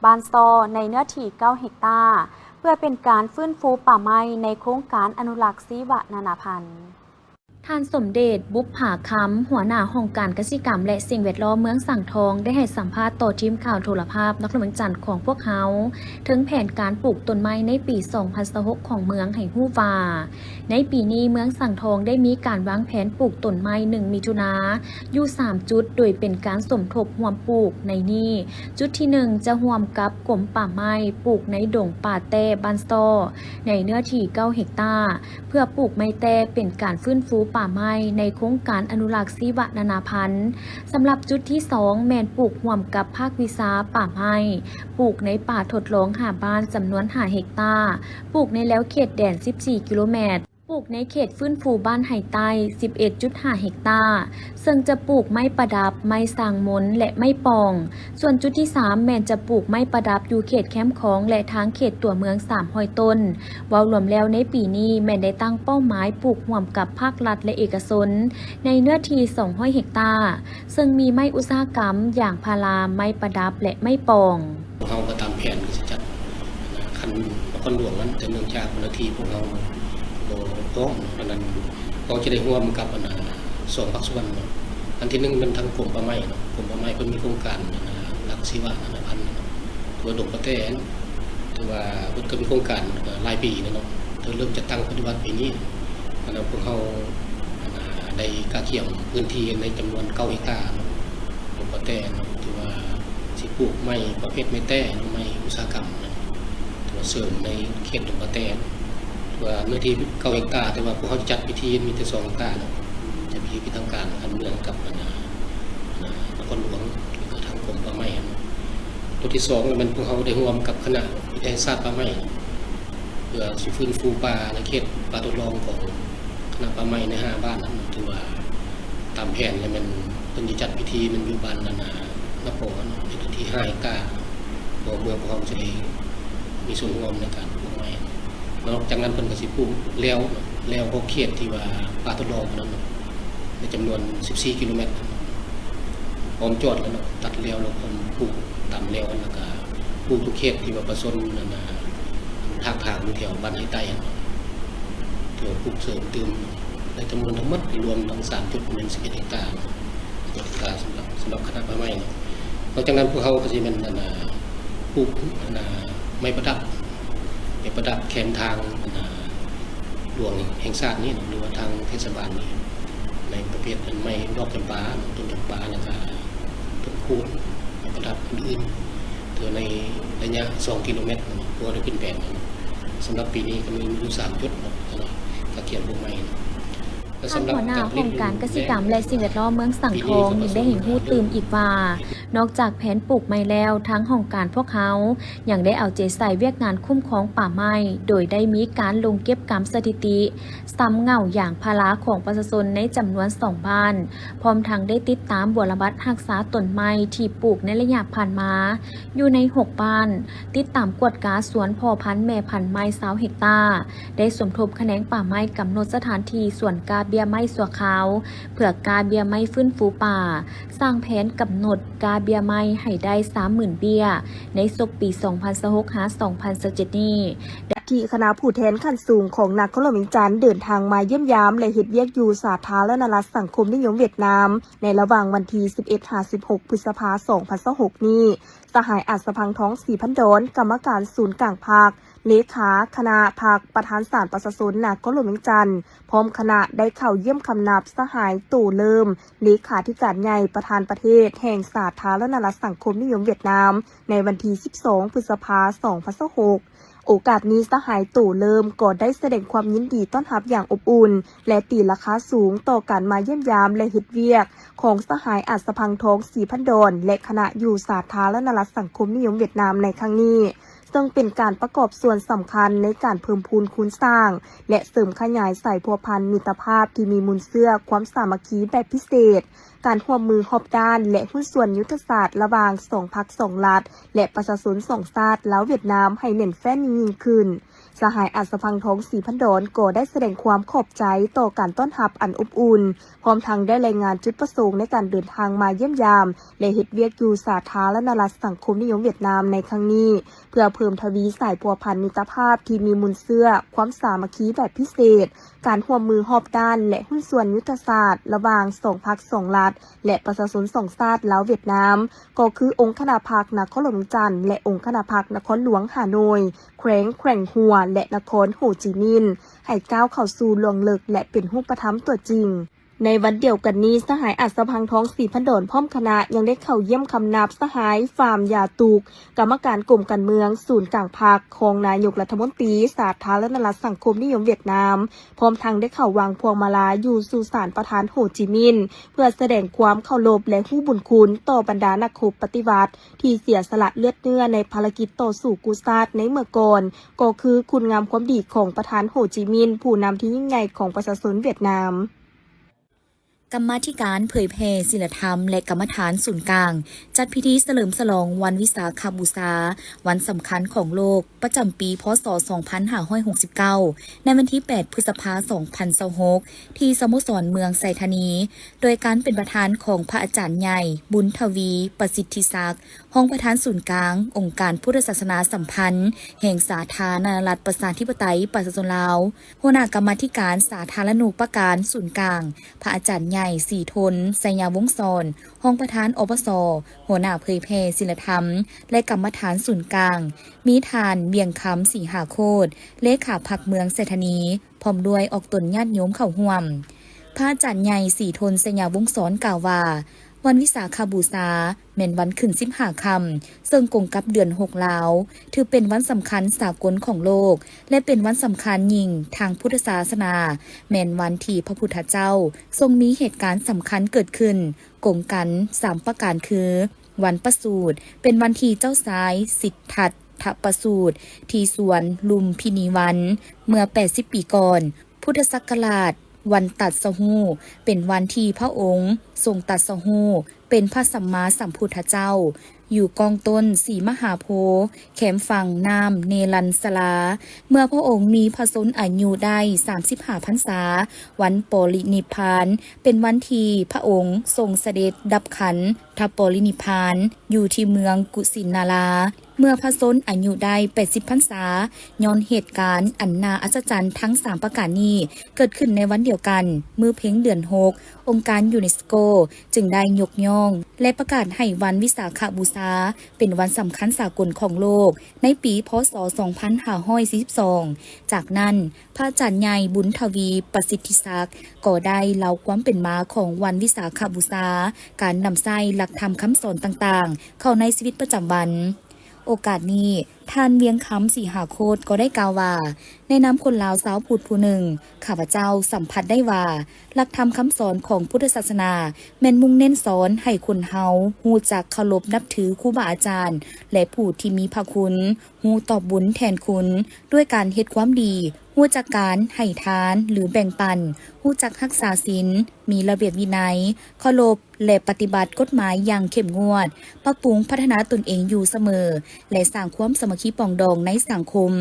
ບ້ານຊໍ້ ໃນເນື້ອທີ່ເກົ້າເຮັກຕາ, ເພື່ອເປັນການຟື້ນຟູປ່າໄມ້ໃນໂຄງການອະນຸລັກຊີວະນານາພັນ. ທ່ານ ສົມເດດ ບຸບຜາຄຳ ຫົວໜ້າຫ້ອງການກະສິກຳ ແລະ ສິ່ງແວດລ້ອມເມືອງສັງທອງ ໄດ້ໃຫ້ສຳພາດຕໍ່ທີມຂ່າວໂທລະພາບນະຄອນຫຼວງວຽງຈັນຂອງພວກເຮົາ ເຖິງແຜນການປູກຕົ້ນໄມ້ໃນປີສອງພັນຊາວຫົກຂອງເມືອງ ໃຫ້ຮູ້ວ່າ ໃນປີນີ້ເມືອງສັງທອງໄດ້ມີການວາງແຜນປູກຕົ້ນໄມ້ໜຶ່ງ ມິຖຸນາ ຢູ່ສາມຈຸດ ໂດຍເປັນການສົມທົບຮ່ວມປູກ. ໃນນີ້ ຈຸດທີໜຶ່ງ ຈະຮ່ວມກັບກົມປ່າໄມ້ ປູກໃນດົງປ່າແຕ້ ບ້ານຊໍ້ ໃນເນື້ອທີ່ເກົ້າເຮັກຕາ ເພື່ອປູກໄມ້ແຕ້ເປັນການຟື້ນຟູປ່າໄມ້ໃນໂຄງການອະນຸລັກຊີວະນານາພັນ. ສຳລັບຈຸດທີສອງ ແມ່ນປູກຮ່ວມກັບພາກວິຊາປ່າໄມ້, ປູກໃນປ່າທົດລອງຫ້າບ້ານຈຳນວນຫ້າເຮັກຕາ, ປູກໃນແລວເຂດແດນສິບສີ່ກິໂລແມັດ, ປູກໃນເຂດຟື້ນຟູບ້ານໄຮໃຕ້ສິບເອັດຈຸດຫ້າເຮັກຕາ, ເຊິ່ງຈະປູກໄມ້ປະດັບ, ໄມ້ສ້າງມົນ ແລະ ໄມ້ປອງ. ສ່ວນຈຸດທີສາມ ແມ່ນຈະປູກໄມ້ປະດັບຢູ່ເຂດແຄມຂອງ ແລະ ທາງເຂດຕົວເມືອງສາມຮ້ອຍຕົ້ນ. ເວົ້າລວມແລ້ວໃນປີນີ້ແມ່ນໄດ້ຕັ້ງເປົ້າໝາຍປູກຮ່ວມກັບພາກລັດ ແລະ ເອກະຊົນ ໃນເນື້ອທີ່ສອງຮ້ອຍເຮັກຕາ, ເຊິ່ງມີໄມ້ອຸດສາຫະກຳ, ຢາງພາລາ, ໄມ້ປະດັບ ແລະ ໄມ້ປອງ. ພວກເຮົາກໍຕາມແຜນກໍຊິຈັດ ນະ ຂັ້ນນະຄອນຫຼວງນັ້ນ, ແຕ່ເນື່ອງຈາກເຈົ້າໜ້າທີ່ພວກເຮົາບໍ່ພ້ອມເນາະ, ອັນນັ້ນ ເຮົາຈະໄດ້ຮ່ວມກັບ ອັນນະ ສອງພາກສ່ວນເນາະ. ອັນທີໜຶ່ງແມ່ນທາງກົມປ່າໄມ້ເນາະ, ກົມປ່າໄມ້ເພິ່ນມີໂຄງການ ອັນນະ ອະນຸລັກຊີວະນານາພັນເນາະ, ຕົວດົງປາແຕ້ ຖືວ່າເພິ່ນກໍມີໂຄງການ ເອີ ຫຼາຍປີແລ້ວເນາະ, ເພິ່ນເລີ່ມຈັດຕັ້ງປະຕິບັດປີນີ້. ອັນນັ້ນພວກເຮົາ ອັນນະ ໄດ້ກະກຽມພື້ນທີ່ໃນຈຳນວນເກົ້າເຮັກຕາເນາະ, ດົງປາແຕ້ເນາະ, ຖືວ່າ ຊິປູກໄມ້ປະເພດໄມ້ແຕ້ ຫຼື ໄມ້ອຸດສາຫະກຳນະ ຕົວເສີມໃນເຂດດົງປາແຕ້ ຕົວເນື້ອທີ່ເກົ້າເຮັກຕາ, ແຕ່ວ່າພວກເຮົາຈັດພິທີມີແຕ່ສອງເຮັກຕາເນາະ, ຈັດພິທີເປັນທາງການຂັ້ນເມືອງກັບ ອັນນະ ນະຄອນຫຼວງ ແລະ ກໍທາງກົມປ່າໄມ້ຫັ້ນ. ຕົວທີສອງແມ່ນພວກເຮົາໄດ້ຮ່ວມກັບຄະນະວິທະຍາສາດປ່າໄມ້ ເພື່ອຊິຟື້ນຟູປ່າໃນເຂດປ່າທົດລອງຂອງຄະນະປ່າໄມ້ໃນຫ້າບ້ານນັ້ນ, ຖືວ່າຕາມແຜນແລ້ວແມ່ນເພິ່ນຊິຈັດພິທີແມ່ນຢູ່ບ້ານ ອັນນະ ນະປອນເນາະ, ເປັນເນື້ອທີ່ຫ້າເຮັກຕາ, ເພາະເມືອງຂອງເຮົາຈະໄດ້ມີສ່ວນຮ່ວມໃນການປູກໄມ້. ນອກຈາກນັ້ນເພິ່ນກໍຊິປູກແລ້ວເນາະ, ແລ້ວຂອບເຂດທີ່ວ່າປ່າທົດລອງນັ້ນເນາະ, ໃນຈຳນວນສິບສີ່ກິໂລແມັດ ອ້ອມຈອດແລ້ວເນາະ, ຕັດແລ້ວ ແລ້ວກໍປູກຕາມແລ້ວ ແລ້ວກໍ ປູກທຸກເຂດທີ່ວ່າປະຊາຊົນນັ້ນນະ ຖາກຖາງຢູ່ແຖວບ້ານໄຮໃຕ້ຫັ້ນ ແຖວປູກເສີມຕື່ມ ໃນຈຳນວນທັງໝົດລວມທັງສາມຈຸດແມ່ນສິບເອັດເຮັກຕາ ເອັດເຮັກຕາສຳລັບ ສຳລັບຄະນະປ່າໄມ້ເນາະ. ນອກຈາກນັ້ນພວກເຮົາກໍຊິແມ່ນ ອັນນະ ປູກອັນນ່າໄມ້ປະດັບ ໄມ້ປະດັບແຄມທາງອັນນ່າຫຼວງແຫ່ງຊາດນີ້ເນາະ ຫຼືວ່າທາງເທດສະບານນີ້ ໃນປະເພດອັນໄມ້ດອກຈຳປາເນາະ ຕົ້ນຈຳປາ ແລ້ວກະຕົ້ນຄູນ ໄມ້ປະດັບອື່ນໆ ເທື່ອໃນໄລຍະສອງກິໂລແມັດເນາະ ເພື່ອໄດ້ຂຶ້ນແຜນເນາະ. ສຳລັບປີນີ້ກໍມີຢູ່ສາມຈຸດເນາະ ກະກຽມປູກໄມ້ເນາະ. ທ່ານຫົວໜ້າຫ້ອງການກະສິກຳ ແລະ ສິ່ງແວດລ້ອມເມືອງສັງທອງ ຍັງໄດ້ໃຫ້ຮູ້ຕື່ມອີກວ່າ ນອກຈາກແຜນປູກໄມ້ແລ້ວ, ທາງຫ້ອງການພວກເຮົາຍັງໄດ້ເອົາໃຈໃສ່ວຽກງານຄຸ້ມຄອງປ່າໄມ້, ໂດຍໄດ້ມີການລົງເກັບກຳສະຖິຕິຊຳເຫງົ້າຢາງພາລາຂອງປະຊາຊົນໃນຈຳນວນສອງບ້ານ, ພ້ອມທັງໄດ້ຕິດຕາມບົວລະບັດຮັກສາຕົ້ນໄມ້ທີ່ປູກໃນໄລຍະຜ່ານມາ ຢູ່ໃນຫົກບ້ານ, ຕິດຕາມກວດກາສວນພໍ່ພັນແມ່ພັນໄມ້ຊາວເຮັກຕາ, ໄດ້ສົມທົບຂະແໜງປ່າໄມ້ກຳນົດສະຖານທີ່ສວນກ້າເບ້ຍໄມ້ຊົ່ວຄາວ ເພື່ອກ້າເບ້ຍໄມ້ຟື້ນຟູປ່າ, ສ້າງແຜນກຳນົດກ້າເບ້ຍໄມ້ໃຫ້ໄດ້ສາມໝື່ນເບ້ຍ ໃນສົກປີສອງພັນຊາວຫົກ ຫາ ສອງພັນຊາວເຈັດນີ້. ທີ່ຄະນະຜູ້ແທນຂັ້ນສູງຂອງນະຄອນຫຼວງວຽງຈັນເດີນທາງມາຢ້ຽມຢາມ ແລະ ເຮັດວຽກຢູ່ສາທາລະນະລັດສັງຄົມນິຍົມຫວຽດນາມ ໃນລະຫວ່າງວັນທີສິບເອັດ ຫາ ສິບຫົກ ພຶດສະພາ ສອງພັນຊາວຫົກນີ້, ສະຫາຍ ອັດສະພັງທອງ ສີພັນດອນ ກຳມະການສູນກາງພັກ, ເລຂາຄະນະພັກ, ປະທານສານປະຊາຊົນນະຄອນຫຼວງວຽງຈັນ ພ້ອມຄະນະໄດ້ເຂົ້າຢ້ຽມຄຳນັບສະຫາຍ ໂຕເລີມ ເລຂາທິການໃຫຍ່ປະທານປະເທດແຫ່ງສາທາລະນະລັດສັງຄົມນິຍົມຫວຽດນາມ ໃນວັນທີສິບສອງ ພຶດສະພາ ສອງພັນຊາວຫົກ. ໂອກາດນີ້ ສະຫາຍ ໂຕເລີມ ກໍໄດ້ສະແດງຄວາມຍິນດີຕ້ອນຮັບຢ່າງອົບອຸ່ນ ແລະ ຕີລາຄາສູງຕໍ່ການມາຢ້ຽມຢາມ ແລະ ເຮັດວຽກຂອງສະຫາຍ ອັດສະພັງທອງ ສີພັນດອນ ແລະ ຄະນະຢູ່ສາທາລະນະລັດສັງຄົມນິຍົມຫວຽດນາມໃນຄັ້ງນີ້, ເຊິ່ງເປັນການປະກອບສ່ວນສຳຄັນໃນການເພີ່ມພູນຄູນສ້າງ ແລະ ເສີມຂະຫຍາຍສາຍພົວພັນມິດຕະພາບທີ່ມີມູນເຊື້ອຄວາມສາມັກຄີແບບພິເສດ, ການຮ່ວມມືຮອບດ້ານ ແລະ ຫຸ້ນສ່ວນຍຸດທະສາດລະຫວ່າງສອງພັກສອງລັດ ແລະ ປະຊາຊົນສອງຊາດ ລາວ-ຫວຽດນາມ ໃຫ້ແໜ້ນແຟ້ນຍິ່ງໆຂຶ້ນ. ສະຫາຍ ອັດສະພັງທອງ ສີພັນດອນ ກໍໄດ້ສະແດງຄວາມຂອບໃຈຕໍ່ການຕ້ອນຮັບອັນອົບອຸ່ນ, ພ້ອມທັງໄດ້ລາຍງານຈຸດປະສົງໃນການເດີນທາງມາຢ້ຽມຢາມ ແລະ ເຮັດວຽກຢູ່ສາທາລະນະລັດສັງຄົມນິຍົມຫວຽດນາມໃນຄັ້ງນີ້, ເພື່ອເພີ່ມທະວີສາຍພົວພັນມິດຕະພາບທີ່ມີມູນເຊື້ອຄວາມສາມັກຄີແບບພິເສດ, ການຮ່ວມມືຮອບດ້ານ ແລະ ຫຸ້ນສ່ວນຍຸດທະສາດລະຫວ່າງສອງພັກສອງລັດ ແລະ ປະຊາຊົນສອງຊາດ ລາວ-ຫວຽດນາມ, ກໍຄືອົງຄະນະພັກນະຄອນຫຼວງວຽງຈັນ ແລະ ອົງຄະນະພັກນະຄອນຫຼວງຮ່າໂນ້ຍ, ແຂວງແຂວງຫົວ ແລະ ນະຄອນໂຮຈິມິນ ໃຫ້ກ້າວເຂົ້າສູ່ລວງເລິກ ແລະ ເປັນຮູບປະທຳຕົວຈິງ. ໃນວັນດຽວກັນນີ້, ສະຫາຍ ອັດສະພັງທອງ ສີພັນດອນ ພ້ອມຄະນະ ຍັງໄດ້ເຂົ້າຢ້ຽມຄຳນັບສະຫາຍ ຟາມ ຢາຕຸກ ກຳມະການກົມການເມືອງສູນກາງພັກ, ຮອງນາຍົກລັດຖະມົນຕີສາທາລະນະລັດສັງຄົມນິຍົມຫວຽດນາມ, ພ້ອມທັງໄດ້ເຂົ້າວາງພວງມາລາຢູ່ສຸສານປະທານໂຮຈິມິນ ເພື່ອສະແດງຄວາມເຄົາລົບ ແລະ ຮູ້ບຸນຄຸນຕໍ່ບັນດານັກຮົບປະຕິວັດທີ່ເສຍສະຫຼະເລືອດເນື້ອໃນພາລະກິດຕໍ່ສູ້ກູ້ຊາດໃນເມື່ອກ່ອນ, ກໍຄືຄຸນງາມຄວາມດີຂອງປະທານໂຮຈິມິນ ຜູ້ນຳທີ່ຍິ່ງໃຫຍ່ຂອງປະຊາຊົນຫວຽດນາມ. ກຳມາທິການເຜີຍແຜ່ສີລະທຳ ແລະ ກຳມະຖານສູນກາງ ຈັດພິທີສະເຫຼີມສະຫຼອງວັນວິສາຂະບູຊາ, ວັນສຳຄັນຂອງໂລກ ປະຈຳປີ ພ.ສ. ສອງພັນຫ້າຮ້ອຍຫົກສິບເກົ້າ ໃນວັນທີແປດ ພຶດສະພາ ສອງພັນຊາວຫົກ ທີ່ສະໂມສອນເມືອງໄຊທານີ, ໂດຍການເປັນປະທານຂອງພະອາຈານໃຫຍ່ ບຸນທະວີ ປະສິດທິສັກ, ຮອງປະທານສູນກາງ ອົງການພຸດທະສາສະໜາສຳພັນ ແຫ່ງສາທາລະນະລັດ ປະຊາທິປະໄຕ ປະຊາຊົນລາວ, ຫົວໜ້າກຳມາທິການສາທາລະນູປະການສູນກາງ ພະອາຈານໃຫຍ່ ສີທົນ ໄຊຍະວົງສອນ, ຮອງປະທານ ອປສ, ຫົວໜ້າເຜີຍແຜ່ສີລະທຳ ແລະ ກຳມະຖານສູນກາງ, ມີທ່ານ ວຽງຄຳ ສີຫາໂຄດ, ເລຂາພັກເມືອງໄຊທານີ, ພ້ອມດ້ວຍອອກຕົນຍາດໂຍມເຂົ້າຮ່ວມ. ພະອາຈານໃຫຍ່ ສີທົນ ໄຊຍະວົງສອນ ກ່າວວ່າ, ວັນວິສາຂະບູຊາ ແມ່ນວັນຂຶ້ນສິບຫ້າຄ່ຳ, ເຊິ່ງກົງກັບເດືອນຫົກລາວ, ຖືເປັນວັນສຳຄັນສາກົນຂອງໂລກ ແລະ ເປັນວັນສຳຄັນຍິ່ງທາງພຸດທະສາສະໜາ, ແມ່ນວັນທີ່ພະພຸດທະເຈົ້າຊົງມີເຫດການສຳຄັນເກີດຂຶ້ນ ກົງກັນສາມປະການຄື, ວັນປະສູດ ເປັນວັນທີ່ເຈົ້າຊາຍສິດທັດທະປະສູດ ທີ່ສວນລຸມພິນີວັນ ເມື່ອແປດສິບປີກ່ອນ, ພຸດທະສັກກະລາດ ວັນຕັດສະຮູ້ ເປັນວັນທີ່ພະອົງຊົງຕັດສະຮູ້ ເປັນພະສຳມາສຳພຸດທະເຈົ້າ ຢູ່ກ້ອງຕົ້ນສີມະຫາໂພ, ແຄມຝັ່ງນ້ຳເນລັນຊະລາ, ເມື່ອພະອົງມີພະຊົນອາຍຸໄດ້ສາມສິບຫ້າພັນສາ, ວັນປະລິນິບພານ ເປັນວັນທີ່ພະອົງຊົງສະເດັດດັບຂັນ ຖະປະລິນິບພານຢູ່ທີ່ເມືອງກຸສິນນາລາ ເມື່ອພະຊົນອາຍຸໄດ້ແປດສິບພັນສາ ຍ້ອນເຫດການອັນໜ້າອັດສະຈັນທັງສາມປະການນີ້ ເກີດຂຶ້ນໃນວັນດຽວກັນ ມື້ເພັງເດືອນຫົກ ອົງການຢູເນສໂກຈຶ່ງໄດ້ຍົກຍ້ອງ ແລະ ປະກາດໃຫ້ວັນວິສາຂະບູຊາ ເປັນວັນສຳຄັນສາກົນຂອງໂລກ ໃນປີ ພ.ສ. ສອງພັນຫ້າຮ້ອຍສີ່ສິບສອງ. ຈາກນັ້ນ ພະອາຈານໃຫຍ່ ບຸນທະວີ ປະສິດທິສັກ ກໍໄດ້ເລົ່າຄວາມເປັນມາຂອງວັນວິສາຂະບູຊາ, ການນຳໃຊ້ຫຼັກທຳຄຳສອນຕ່າງໆ ເຂົ້າໃນຊີວິດປະຈຳວັນ. ໂອກາດນີ້ ທ່ານ ວຽງຄຳ ສີຫາໂຄດ ກໍໄດ້ກ່າວວ່າ, ໃນນາມຄົນລາວຊາວພຸດຜູ້ໜຶ່ງ, ຂ້າພະເຈົ້າສຳຜັດໄດ້ວ່າ ຫຼັກທຳຄຳສອນຂອງພຸດທະສາສະໜາ ແມ່ນມຸ່ງເນັ້ນສອນໃຫ້ຄົນເຮົາຮູ້ຈັກເຄົາລົບນັບຖືຄູບາອາຈານ ແລະ ຜູ້ທີ່ມີພະຄຸນ, ຮູ້ຕອບບຸນແທນຄຸນ ດ້ວຍການເຮັດຄວາມດີ, ຮູ້ຈັກການໃຫ້ທານ ຫຼື ແບ່ງປັນ, ຮູ້ຈັກຮັກສາສິນ, ມີລະບຽບວິໄນ, ເຄົາລົບ ແລະ ປະຕິບັດກົດໝາຍຢ່າງເຂັ້ມງວດ, ປັບປຸງພັດທະນາຕົນເອງຢູ່ສະເໝີ ແລະ ສ້າງຄວາມສາມັກຄີປອງດອງໃນສັງຄົມ.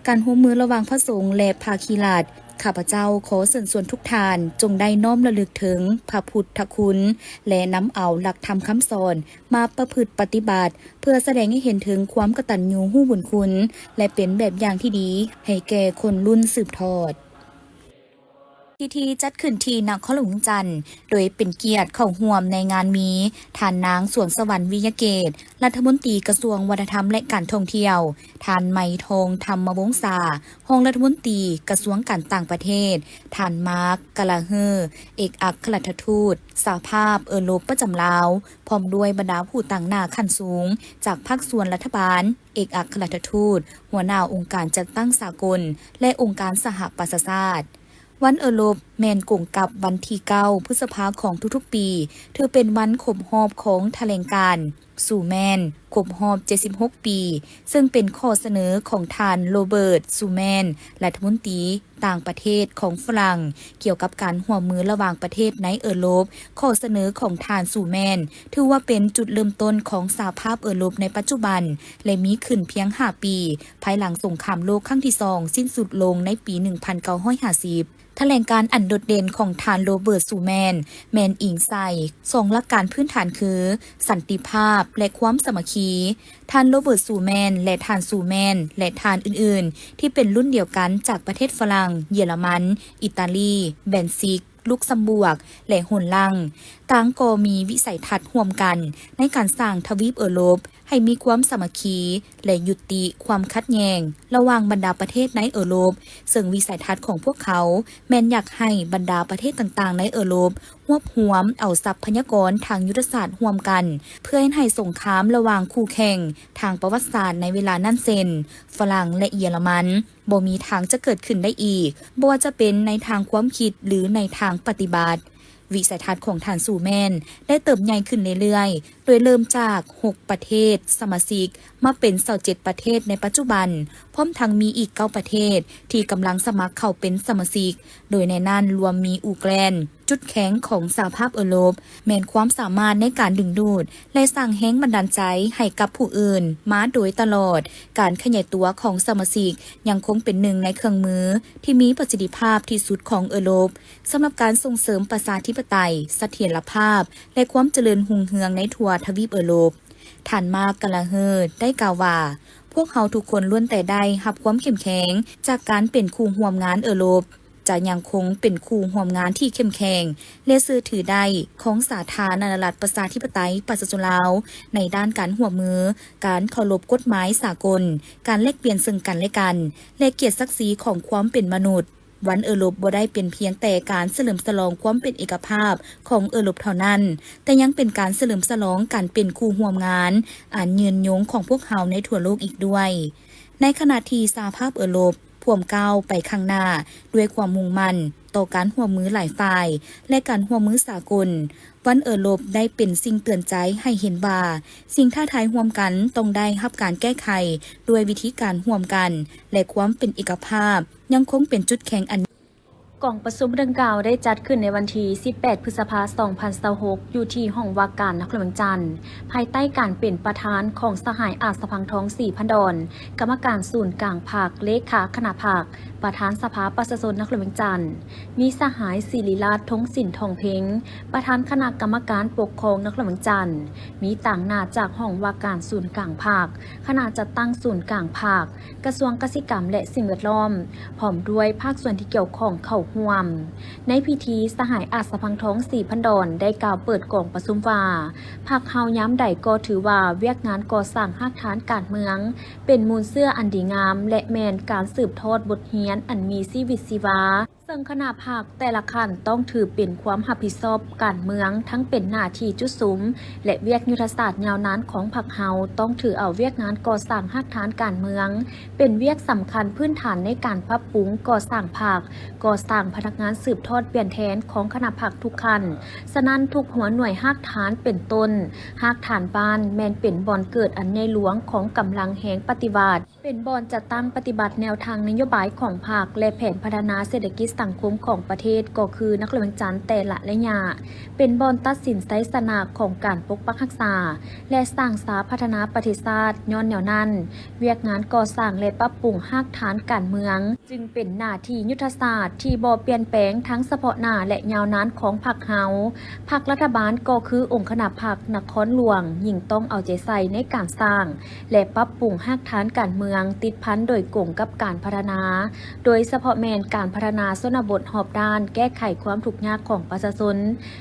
ການຮ່ວມມືລະຫວ່າງພະສົງ ແລະ ພາຄີລັດ, ຂ້າພະເຈົ້າຂໍເຊີນຊວນທຸກທ່ານ ຈົ່ງໄດ້ນ້ອມລະລຶກເຖິງພະພຸດທະຄຸນ ແລະ ນຳເອົາຫຼັກທຳຄຳສອນມາປະພຶດປະຕິບັດ ເພື່ອສະແດງໃຫ້ເຫັນເຖິງຄວາມກະຕັນຍູຮູ້ບຸນຄຸນ ແລະ ເປັນແບບຢ່າງທີ່ດີໃຫ້ແກ່ຄົນລຸ້ນສືບທອດ. ພິທີຈັດຂຶ້ນທີ່ນະຄອນຫຼວງວຽງຈັນ ໂດຍເປັນກຽດເຂົ້າຮ່ວມໃນງານມີ ທ່ານນາງ ສວງສະຫວັນ ວິຍະເກດ ລັດຖະມົນຕີກະຊວງວັດທະນະທຳ ແລະ ການທ່ອງທ່ຽວ, ທ່ານ ໄມທອງ ທຳມະວົງສາ ຮອງລັດຖະມົນຕີກະຊວງການຕ່າງປະເທດ, ທ່ານ ມາກ ກາລາເຮີ ເອກອັກຄະລັດຖະທູດສະຫະພາບເອີຣົບປະຈຳລາວ, ພ້ອມດ້ວຍບັນດາຜູ້ຕາງໜ້າຂັ້ນສູງຈາກພາກສ່ວນລັດຖະບານ, ເອກອັກຄະລັດຖະທູດ, ຫົວໜ້າອົງການຈັດຕັ້ງສາກົນ ແລະ ອົງການສະຫະປະຊາຊາດ. ວັນເອີຣົບແມ່ນກົງກັບວັນທີເກົ້າ ພຶດສະພາຂອງທຸກໆປີ, ຖືເປັນວັນຄົບຮອບຂອງຖະແຫຼງການຊູແມນ ຄົບຮອບເຈັດສິບຫົກປີ, ເຊິ່ງເປັນຂໍ້ສະເໜີຂອງທ່ານ ໂຣເບີດ ຊູແມນ ລັດຖະມົນຕີຕ່າງປະເທດຂອງຝຣັ່ງ ກ່ຽວກັບການຮ່ວມມືລະຫວ່າງປະເທດໃນເອີຣົບ. ຂໍ້ສະເໜີຂອງທ່ານ ຊູແມນ ຖືວ່າເປັນຈຸດເລີ່ມຕົ້ນຂອງສະຫະພາບເອີຣົບໃນປັດຈຸບັນ ແລະ ມີຂຶ້ນພຽງຫ້າປີ ພາຍຫຼັງສົງຄາມໂລກຄັ້ງທີສອງສິ້ນສຸດລົງໃນປີໜຶ່ງພັນເກົ້າຮ້ອຍຫ້າສິບ. ຖະແຫຼງການອັນໂດດເດັ່ນຂອງທ່ານ ໂຣເບີດ ຊູແມນ ແມ່ນອີງໃສ່ສອງຫຼັກການພື້ນຖານຄື ສັນຕິພາບ ແລະ ຄວາມສາມັກຄີ. ທ່ານ ໂຣເບີດ ຊູແມນ ແລະ ທ່ານ ຊູແມນ ແລະ ທ່ານອື່ນໆ ທີ່ເປັນລຸ້ນດຽວກັນຈາກປະເທດຝຣັ່ງ, ເຢຍລະມັນ, ອີຕາລີ, ເບນຊິກ, ລຸກຊຳບວກ ແລະ ໂຮນລັງ ຕ່າງກໍມີວິໄສທັດຮ່ວມກັນໃນການສ້າງທະວີບເອີຣົບ ໃຫ້ມີຄວາມສາມັກຄີ ແລະ ຍຸຕິຄວາມຂັດແຍ່ງລະຫວ່າງບັນດາປະເທດໃນເອີຣົບ, ເຊິ່ງວິໄສທັດຂອງພວກເຂົາແມ່ນຢາກໃຫ້ບັນດາປະເທດຕ່າງໆໃນເອີຣົບ ຮວບຮວມເອົາຊັບພະຍາກອນທາງຍຸດທະສາດຮ່ວມກັນ ເພື່ອເຮັດໃຫ້ສົງຄາມລະຫວ່າງຄູ່ແຂ່ງທາງປະຫວັດສາດໃນເວລານັ້ນ ເຊັ່ນ ຝຣັ່ງ ແລະ ເຢຍລະມັນ ບໍ່ມີທາງຈະເກີດຂຶ້ນໄດ້ອີກ, ບໍ່ວ່າຈະເປັນໃນທາງຄວາມຄິດ ຫຼື ໃນທາງປະຕິບັດ. ວິໄສທັດຂອງທ່ານ ຊູແມນ ໄດ້ເຕີບໃຫຍ່ຂຶ້ນເລື້ອຍໆ, ໂດຍເລີ່ມຈາກຫົກປະເທດສະມາຊິກ ມາເປັນຊາວເຈັດປະເທດໃນປັດຈຸບັນ, ພ້ອມທັງມີອີກເກົ້າປະເທດທີ່ກຳລັງສະໝັກເຂົ້າເປັນສະມາຊິກ, ໂດຍໃນນັ້ນລວມມີອູແກລນ. ຈຸດແຂງຂອງສະຫະພາບເອີຣົບ ແມ່ນຄວາມສາມາດໃນການດຶງດູດ ແລະ ສ້າງແຮງບັນດານໃຈໃຫ້ກັບຜູ້ອື່ນມາໂດຍຕະຫຼອດ. ການຂະຫຍາຍຕົວຂອງສະມາຊິກຍັງຄົງເປັນໜຶ່ງໃນເຄື່ອງມືທີ່ມີປະສິດທິພາບທີ່ສຸດຂອງເອີຣົບ ສຳລັບການສົ່ງເສີມປະຊາທິປະໄຕ, ສະຖຽນລະພາບ ແລະ ຄວາມຈະເລີນຮຸ່ງເຮືອງໃນທົ່ວທະວີບເອີຣົບ. ທ່ານ ມາກ ກາລາເຮີ ໄດ້ກ່າວວ່າ, ພວກເຮົາທຸກຄົນລ້ວນແຕ່ໄດ້ຮັບຄວາມເຂັ້ມແຂງຈາກການເປັນຄູ່ຮ່ວມງານເອີຣົບ. ຈະຍັງຄົງເປັນຄູ່ຮ່ວມງານທີ່ເຂັ້ມແຂງ ແລະ ເຊື່ອຖືໄດ້ຂອງສາທາລະນະລັດປະຊາທິປະໄຕປະຊາຊົນລາວ ໃນດ້ານການຮ່ວມມື, ການເຄົາລົບກົດໝາຍສາກົນ, ການແລກປ່ຽນເຊິ່ງກັນແລະກັນ ແລະ ກຽດສັກສີຂອງຄວາມເປັນມະນຸດ. ວັນເອີຣົບບໍ່ໄດ້ເປັນພຽງແຕ່ການສະເຫຼີມສະຫຼອງຄວາມເປັນເອກະພາບຂອງເອີຣົບເທົ່ານັ້ນ, ແຕ່ຍັງເປັນການສະເຫຼີມສະຫຼອງການເປັນຄູ່ຮ່ວມງານອັນຍືນຍົງຂອງພວກເຮົາໃນທົ່ວໂລກອີກດ້ວຍ. ໃນຂະນະທີ່ສະຫະພາບເອີຣົບ ພວມກ້າວໄປຂ້າງໜ້າດ້ວຍຄວາມມຸ່ງໝັ້ນຕໍ່ການຮ່ວມມືຫຼາຍຝ່າຍ ແລະ ການຮ່ວມມືສາກົນ, ວັນເອີຣົບໄດ້ເປັນສິ່ງເຕືອນໃຈໃຫ້ເຫັນວ່າ ສິ່ງທ້າທາຍຮ່ວມກັນຕ້ອງໄດ້ຮັບການແກ້ໄຂດ້ວຍວິທີການຮ່ວມກັນ ແລະ ຄວາມເປັນເອກະພາບຍັງຄົງເປັນຈຸດແຂງອັນ ກອງປະຊຸມດັ່ງກ່າວໄດ້ຈັດຂຶ້ນໃນວັນທີສິບແປດ ພຶດສະພາ ສອງພັນຊາວຫົກ ຢູ່ທີ່ຫ້ອງວ່າການນະຄອນຫຼວງວຽງຈັນ ພາຍໃຕ້ການເປັນປະທານຂອງສະຫາຍ ອາດສະພັງທອງ ສີພັນດອນ ກຳມະການສູນກາງພັກ, ເລຂາຄະນະພັກ, ປະທານສະພາປະຊາຊົນນະຄອນຫຼວງວຽງຈັນ, ມີສະຫາຍ ສິລິລາດ ທົງສິນທອງເພັງ ປະທານຄະນະກຳມະການປົກຄອງນະຄອນຫຼວງວຽງຈັນ, ມີຕາງໜ້າຈາກຫ້ອງວ່າການສູນກາງພັກ, ຄະນະຈັດຕັ້ງສູນກາງພັກ, ກະຊວງກະສິກຳ ແລະ ສິ່ງແວດລ້ອມ ພ້ອມດ້ວຍພາກສ່ວນທີ່ກ່ຽວຂ້ອງເຂົ້າຮ່ວມ. ໃນພິທີ, ສະຫາຍ ອາດສະພັງທອງ ສີພັນດອນ ໄດ້ກ່າວເປີດກອງປະຊຸມວ່າ, ພັກເຮົາຍາມໃດກໍຖືວ່າວຽກງານກໍ່ສ້າງຮາກຖານການເມືອງ ເປັນມູນເຊື້ອອັນດີງາມ ແລະ ແມ່ນການສືບທອດບົດຮຽນອັນມີຊີວິດຊີວາ. ເຊິ່ງຄະນະພັກແຕ່ລະຂັ້ນຕ້ອງຖືເປັນຄວາມຮັບຜິດຊອບການເມືອງ, ທັງເປັນໜ້າທີ່ຈຸດສຸມ ແລະ ວຽກຍຸດທະສາດຍາວນານຂອງພັກເຮົາ, ຕ້ອງຖືເອົາວຽກງານກໍ່ສ້າງຮາກຖານການເມືອງ ເປັນວຽກສຳຄັນພື້ນຖານໃນການປັບປຸງກໍ່ສ້າງພັກ, ກໍ່ສ້າງພະນັກງານສືບທອດປ່ຽນແທນຂອງຄະນະພັກທຸກຂັ້ນ. ສະນັ້ນ, ທຸກຫົວໜ່ວຍຮາກຖານເປັນຕົ້ນ ຮາກຖານບ້ານ ແມ່ນເປັນບ່ອນເກີດອັນໃຫຍ່ຫຼວງຂອງກຳລັງແຮງປະຕິວັດ. ເປັນບ່ອນຈັດຕັ້ງປະຕິບັດແນວທາງນະໂຍບາຍຂອງພັກ ແລະ ແຜນພັດທະນາເສດຖະກິດສັງຄົມຂອງປະເທດ ກໍຄືນະຄອນຫຼວງວຽງຈັນແຕ່ລະໄລຍະ, ເປັນບ່ອນຕັດສິນໄຊຊະນະຂອງການປົກປັກຮັກສາ ແລະ ສ້າງສາພັດທະນາປະເທດຊາດ. ຍ້ອນແນວນັ້ນ, ວຽກງານກໍ່ສ້າງ ແລະ ປັບປຸງຮາກຖານການເມືອງ ຈຶ່ງເປັນໜ້າທີ່ຍຸດທະສາດທີ່ບໍ່ປ່ຽນແປງທັງສະເພາະໜ້າ ແລະ ຍາວນານຂອງພັກເຮົາ. ພັກລັດຖະບານກໍຄືອົງຄະນະພັກນະຄອນຫຼວງ ຍິ່ງຕ້ອງເອົາໃຈໃສ່ໃນການສ້າງ ແລະ ປັບປຸງຮາກຖານການເມືອງ ຕິດພັນໂດຍກົງກັບການພັດທະນາ, ໂດຍສະເພາະແມ່ນການພັດທະນາຊົນນະບົດຮອບດ້ານ, ແກ້ໄຂຄວາມທຸກຍາກຂອງປະຊາຊົນ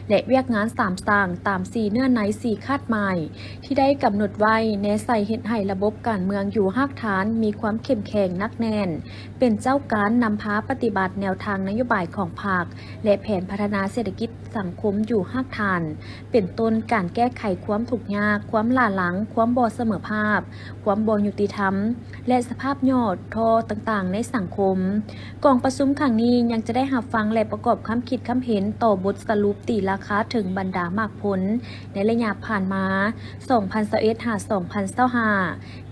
ແລະ ວຽກງານສາມສ້າງ ຕາມສີ່ເນື້ອໃນ ສີ່ຄາດໝາຍ ທີ່ໄດ້ກຳນົດໄວ້, ແນໃສ່ເຮັດໃຫ້ລະບົບການເມືອງຢູ່ຮາກຖານມີຄວາມເຂັ້ມແຂງໜັກແໜ້ນ, ເປັນເຈົ້າການນຳພາປະຕິບັດແນວທາງນະໂຍບາຍຂອງພັກ ແລະ ແຜນພັດທະນາເສດຖະກິດສັງຄົມຢູ່ຮາກຖານ, ເປັນຕົ້ນການແກ້ໄຂຄວາມທຸກຍາກ, ຄວາມຫຼ້າຫຼັງ, ຄວາມບໍ່ສະເໝີພາບ, ຄວາມບໍ່ຍຸຕິທຳ ແລະ ສະພາບຫຍໍ້ທໍ້ຕ່າງໆໃນສັງຄົມ. ກອງປະຊຸມຄັ້ງນີ້ຍັງຈະໄດ້ຮັບຟັງ ແລະ ປະກອບຄຳຄິດຄຳເຫັນຕໍ່ບົດສະຫຼຸບຕີລາຄາເຖິງບັນດາໝາກຜົນໃນໄລຍະຜ່ານມາ ສອງພັນຊາວເອັດ ຫາ ສອງພັນຊາວຫ້າ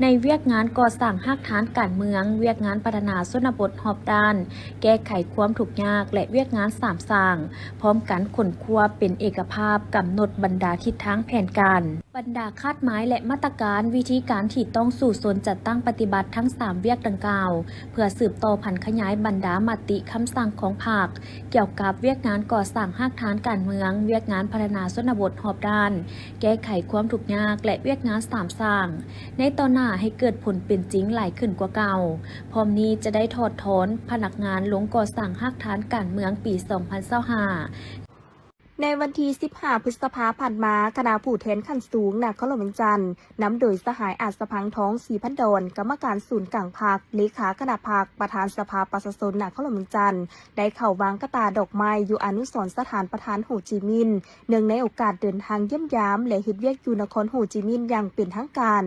ໃນວຽກງານກໍ່ສ້າງຮາກຖານການເມືອງ, ວຽກງານພັດທະນາຊົນນະບົດຮອບດ້ານ, ແກ້ໄຂຄວາມທຸກຍາກ ແລະ ວຽກງານສາມສ້າງ, ພ້ອມກັນຄົ້ນຄວ້າເປັນເອກະພາບ, ກຳນົດບັນດາທິດທາງແຜນການ. ບັນດາຄາດໝາຍ ແລະ ມາດຕະການ, ວິທີການທີ່ຕ້ອງສູ້ຊົນຈັດຕັ້ງປະຕິບັດທັງສາມວຽກດັ່ງກ່າວ ເພື່ອສືບຕໍ່ຜັນຂະຫຍາຍບັນດາມະຕິຄຳສັ່ງຂອງພັກ ກ່ຽວກັບວຽກງານກໍ່ສ້າງຮາກຖານການເມືອງ, ວຽກງານພັດທະນາຊົນນະບົດຮອບດ້ານ, ແກ້ໄຂຄວາມທຸກຍາກ ແລະ ວຽກງານສາມສ້າງ ໃນຕໍ່ໜ້າໃຫ້ເກີດຜົນເປັນຈິງຫຼາຍຂຶ້ນກວ່າເກົ່າ. ພ້ອມນີ້ຈະໄດ້ຖອດຖອນພະນັກງານລົງກໍ່ສ້າງຮາກຖານການເມືອງປີສອງພັນຊາວຫ້າ. ໃນວັນທີສິບຫ້າ ພຶດສະພາຜ່ານມາ, ຄະນະຜູ້ແທນຂັ້ນສູງນະຄອນຫຼວງວຽງຈັນ ນຳໂດຍສະຫາຍ ອາດສະພັງທອງ ສີພັນດອນ ກຳມະການສູນກາງພັກ, ເລຂາຄະນະພັກ, ປະທານສະພາປະຊາຊົນນະຄອນຫຼວງວຽງຈັນ ໄດ້ເຂົ້າວາງກະຕ່າດອກໄມ້ຢູ່ອະນຸສອນສະຖານປະທານໂຮຈິມິນ ເນື່ອງໃນໂອກາດເດີນທາງຢ້ຽມຢາມ ແລະ ເຮັດວຽກຢູ່ນະຄອນໂຮຈິມິນຢ່າງເປັນທາງການ.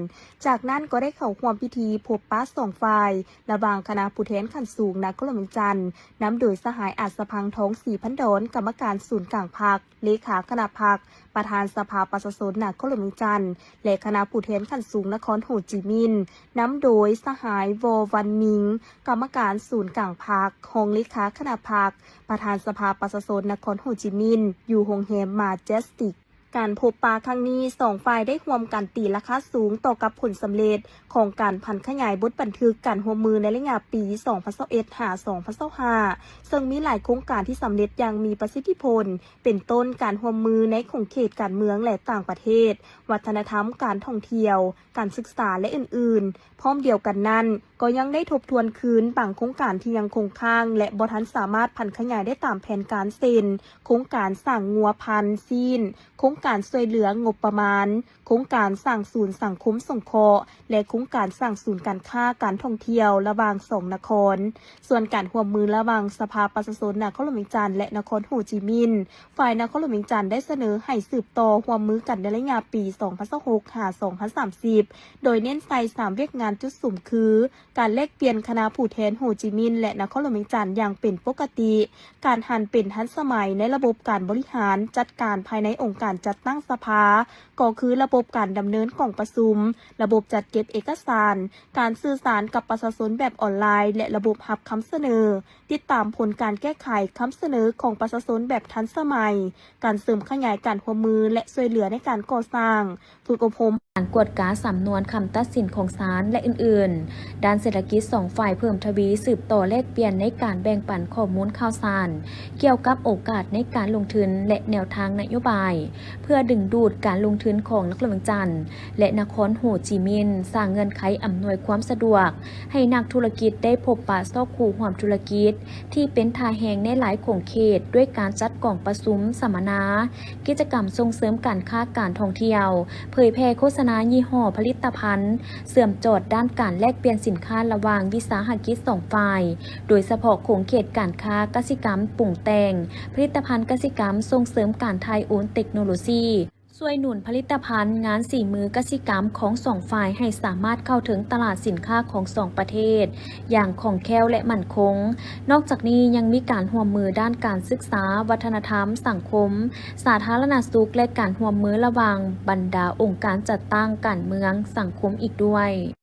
ຈາກນັ້ນກໍໄດ້ເຂົ້າຮ່ວມພິທີພົບປະສອງຝ່າຍ ລະຫວ່າງຄະນະຜູ້ແທນຂັ້ນສູງນະຄອນຫຼວງວຽງຈັນ ນຳໂດຍສະຫາຍ ອາດສະພັງທອງ ສີພັນດອນ ກຳມະການສູນກາງພັກ, ເລຂາຄະນະພັກ, ປະທານສະພາປະຊາຊົນນະຄອນຫຼວງວຽງຈັນ ແລະ ຄະນະຜູ້ແທນຂັ້ນສູງນະຄອນໂຮຈິມິນ ນຳໂດຍສະຫາຍ ວໍວັນມິງ ກຳມະການສູນກາງພັກ, ຮອງເລຂາຄະນະພັກ, ປະທານສະພາປະຊາຊົນນະຄອນໂຮຈິມິນ ຢູ່ໂຮງແຮມມາເຈສຕິກ. ການພົບປະຄັ້ງນີ້, ສອງຝ່າຍໄດ້ຮ່ວມກັນຕີລາຄາສູງຕໍ່ກັບຜົນສຳເລັດຂອງການຜັນຂະຫຍາຍບົດບັນທຶກການຮ່ວມມືໃນໄລຍະປີສອງພັນຊາວເອັດ ຫາ ສອງພັນຊາວຫ້າ ເຊິ່ງມີຫຼາຍໂຄງການທີ່ສຳເລັດຢ່າງມີປະສິດທິຜົນ, ເປັນຕົ້ນການຮ່ວມມືໃນຂົງເຂດການເມືອງ ແລະ ຕ່າງປະເທດ, ວັດທະນະທຳ, ການທ່ອງທ່ຽວ, ການສຶກສາ ແລະ ອື່ນໆ. ພ້ອມດຽວກັນນັ້ນ, ກໍຍັງໄດ້ທົບທວນຄືນບາງໂຄງການທີ່ຍັງຄົງຄ້າງ ແລະ ບໍ່ທັນສາມາດຜັນຂະຫຍາຍໄດ້ຕາມແຜນການ ເຊັ່ນ ໂຄງການສ້າງງົວພັນຊີ້ນ, ໂຄງການຊ່ວຍເຫຼືອງົບປະມານ, ໂຄງການສ້າງສູນສັງຄົມສົງເຄາະ ແລະ ໂຄງການສ້າງສູນການຄ້າການທ່ອງທ່ຽວລະຫວ່າງສອງນະຄອນ. ສ່ວນການຮ່ວມມືລະຫວ່າງສະພາປະຊາຊົນນະຄອນຫຼວງວຽງຈັນ ແລະ ນະຄອນໂຮຈິມິນ, ຝ່າຍນະຄອນຫຼວງວຽງຈັນໄດ້ສະເໜີໃຫ້ສືບຕໍ່ຮ່ວມມືກັນໃນໄລຍະປີສອງພັນຊາວຫົກ ຫາ ສອງພັນສາມສິບ ໂດຍເນັ້ນໃສ່ສາມວຽກງານຈຸດສຸມຄື ການແລກປ່ຽນຄະນະຜູ້ແທນໂຮຈິມິນ ແລະ ນະຄອນຫຼວງວຽງຈັນຢ່າງເປັນປົກກະຕິ, ການຫັນເປັນທັນສະໄໝໃນລະບົບການບໍລິຫານຈັດການພາຍໃນອົງການ ຈັດຕັ້ງສະພາ ກໍຄືລະບົບການດຳເນີນກອງປະຊຸມ, ລະບົບຈັດເກັບເອກະສານ, ການສື່ສານກັບປະຊາຊົນແບບອອນລາຍ ແລະ ລະບົບຮັບຄຳສະເໜີ, ຕິດຕາມຜົນການແກ້ໄຂຄຳສະເໜີຂອງປະຊາຊົນແບບທັນສະໄໝ, ການເສີມຂະຫຍາຍການຮ່ວມມື ແລະ ຊ່ວຍເຫຼືອໃນການກໍ່ສ້າງ, ຝຶກອົບຮົມ. ການກວດກາສຳນວນຄຳຕັດສິນຂອງສານ ແລະ ອື່ນໆ. ດ້ານເສດຖະກິດ ສອງຝ່າຍເພີ່ມທະວີສືບຕໍ່ແລກປ່ຽນໃນການແບ່ງປັນຂໍ້ມູນຂ່າວສານ ກ່ຽວກັບໂອກາດໃນການລົງທຶນ ແລະ ແນວທາງນະໂຍບາຍ ເພື່ອດຶງດູດການລົງທຶນຂອງນະຄອນຫຼວງວຽງຈັນ ແລະ ນະຄອນໂຮຈິມິນ, ສ້າງເງື່ອນໄຂອຳນວຍຄວາມສະດວກໃຫ້ນັກທຸລະກິດໄດ້ພົບປະຊອກຄູ່ຮ່ວມທຸລະກິດ ທີ່ເປັນທ່າແຮງໃນຫຼາຍຂົງເຂດ ດ້ວຍການຈັດກອງປະຊຸມ, ສຳມະນາ, ກິດຈະກຳສົ່ງເສີມການຄ້າການທ່ອງທ່ຽວ, ເຜີຍແຜ່ໂຄສະນາຍີ່ຫໍ້ຜະລິດຕະພັນ, ເຊື່ອມຈອດດ້ານການແລກປ່ຽນສິນຄ້າລະຫວ່າງວິສາຫະກິດສອງຝ່າຍ, ໂດຍສະເພາະຂົງເຂດການຄ້າກະສິກຳປຸງແຕ່ງ, ຜະລິດຕະພັນກະສິກຳ, ສົ່ງເສີມການຖ່າຍໂອນເຕັກໂນໂລຊີ, ຊ່ວຍໜູນຜະລິດຕະພັນງານສີມືກະສິກຳຂອງສອງຝ່າຍໃຫ້ສາມາດເຂົ້າເຖິງຕະຫຼາດສິນຄ້າຂອງສອງປະເທດຢ່າງຄ່ອງແຄ້ວ ແລະ ໝັ້ນຄົງ. ນອກຈາກນີ້ຍັງມີການຮ່ວມມືດ້ານການສຶກສາ, ວັດທະນະທຳ, ສັງຄົມ, ສາທາລະນະສຸກ ແລະ ການຮ່ວມມືລະຫວ່າງບັນດາອົງການຈັດຕັ້ງການເມືອງ, ສັງຄົມອີກດ້ວຍ.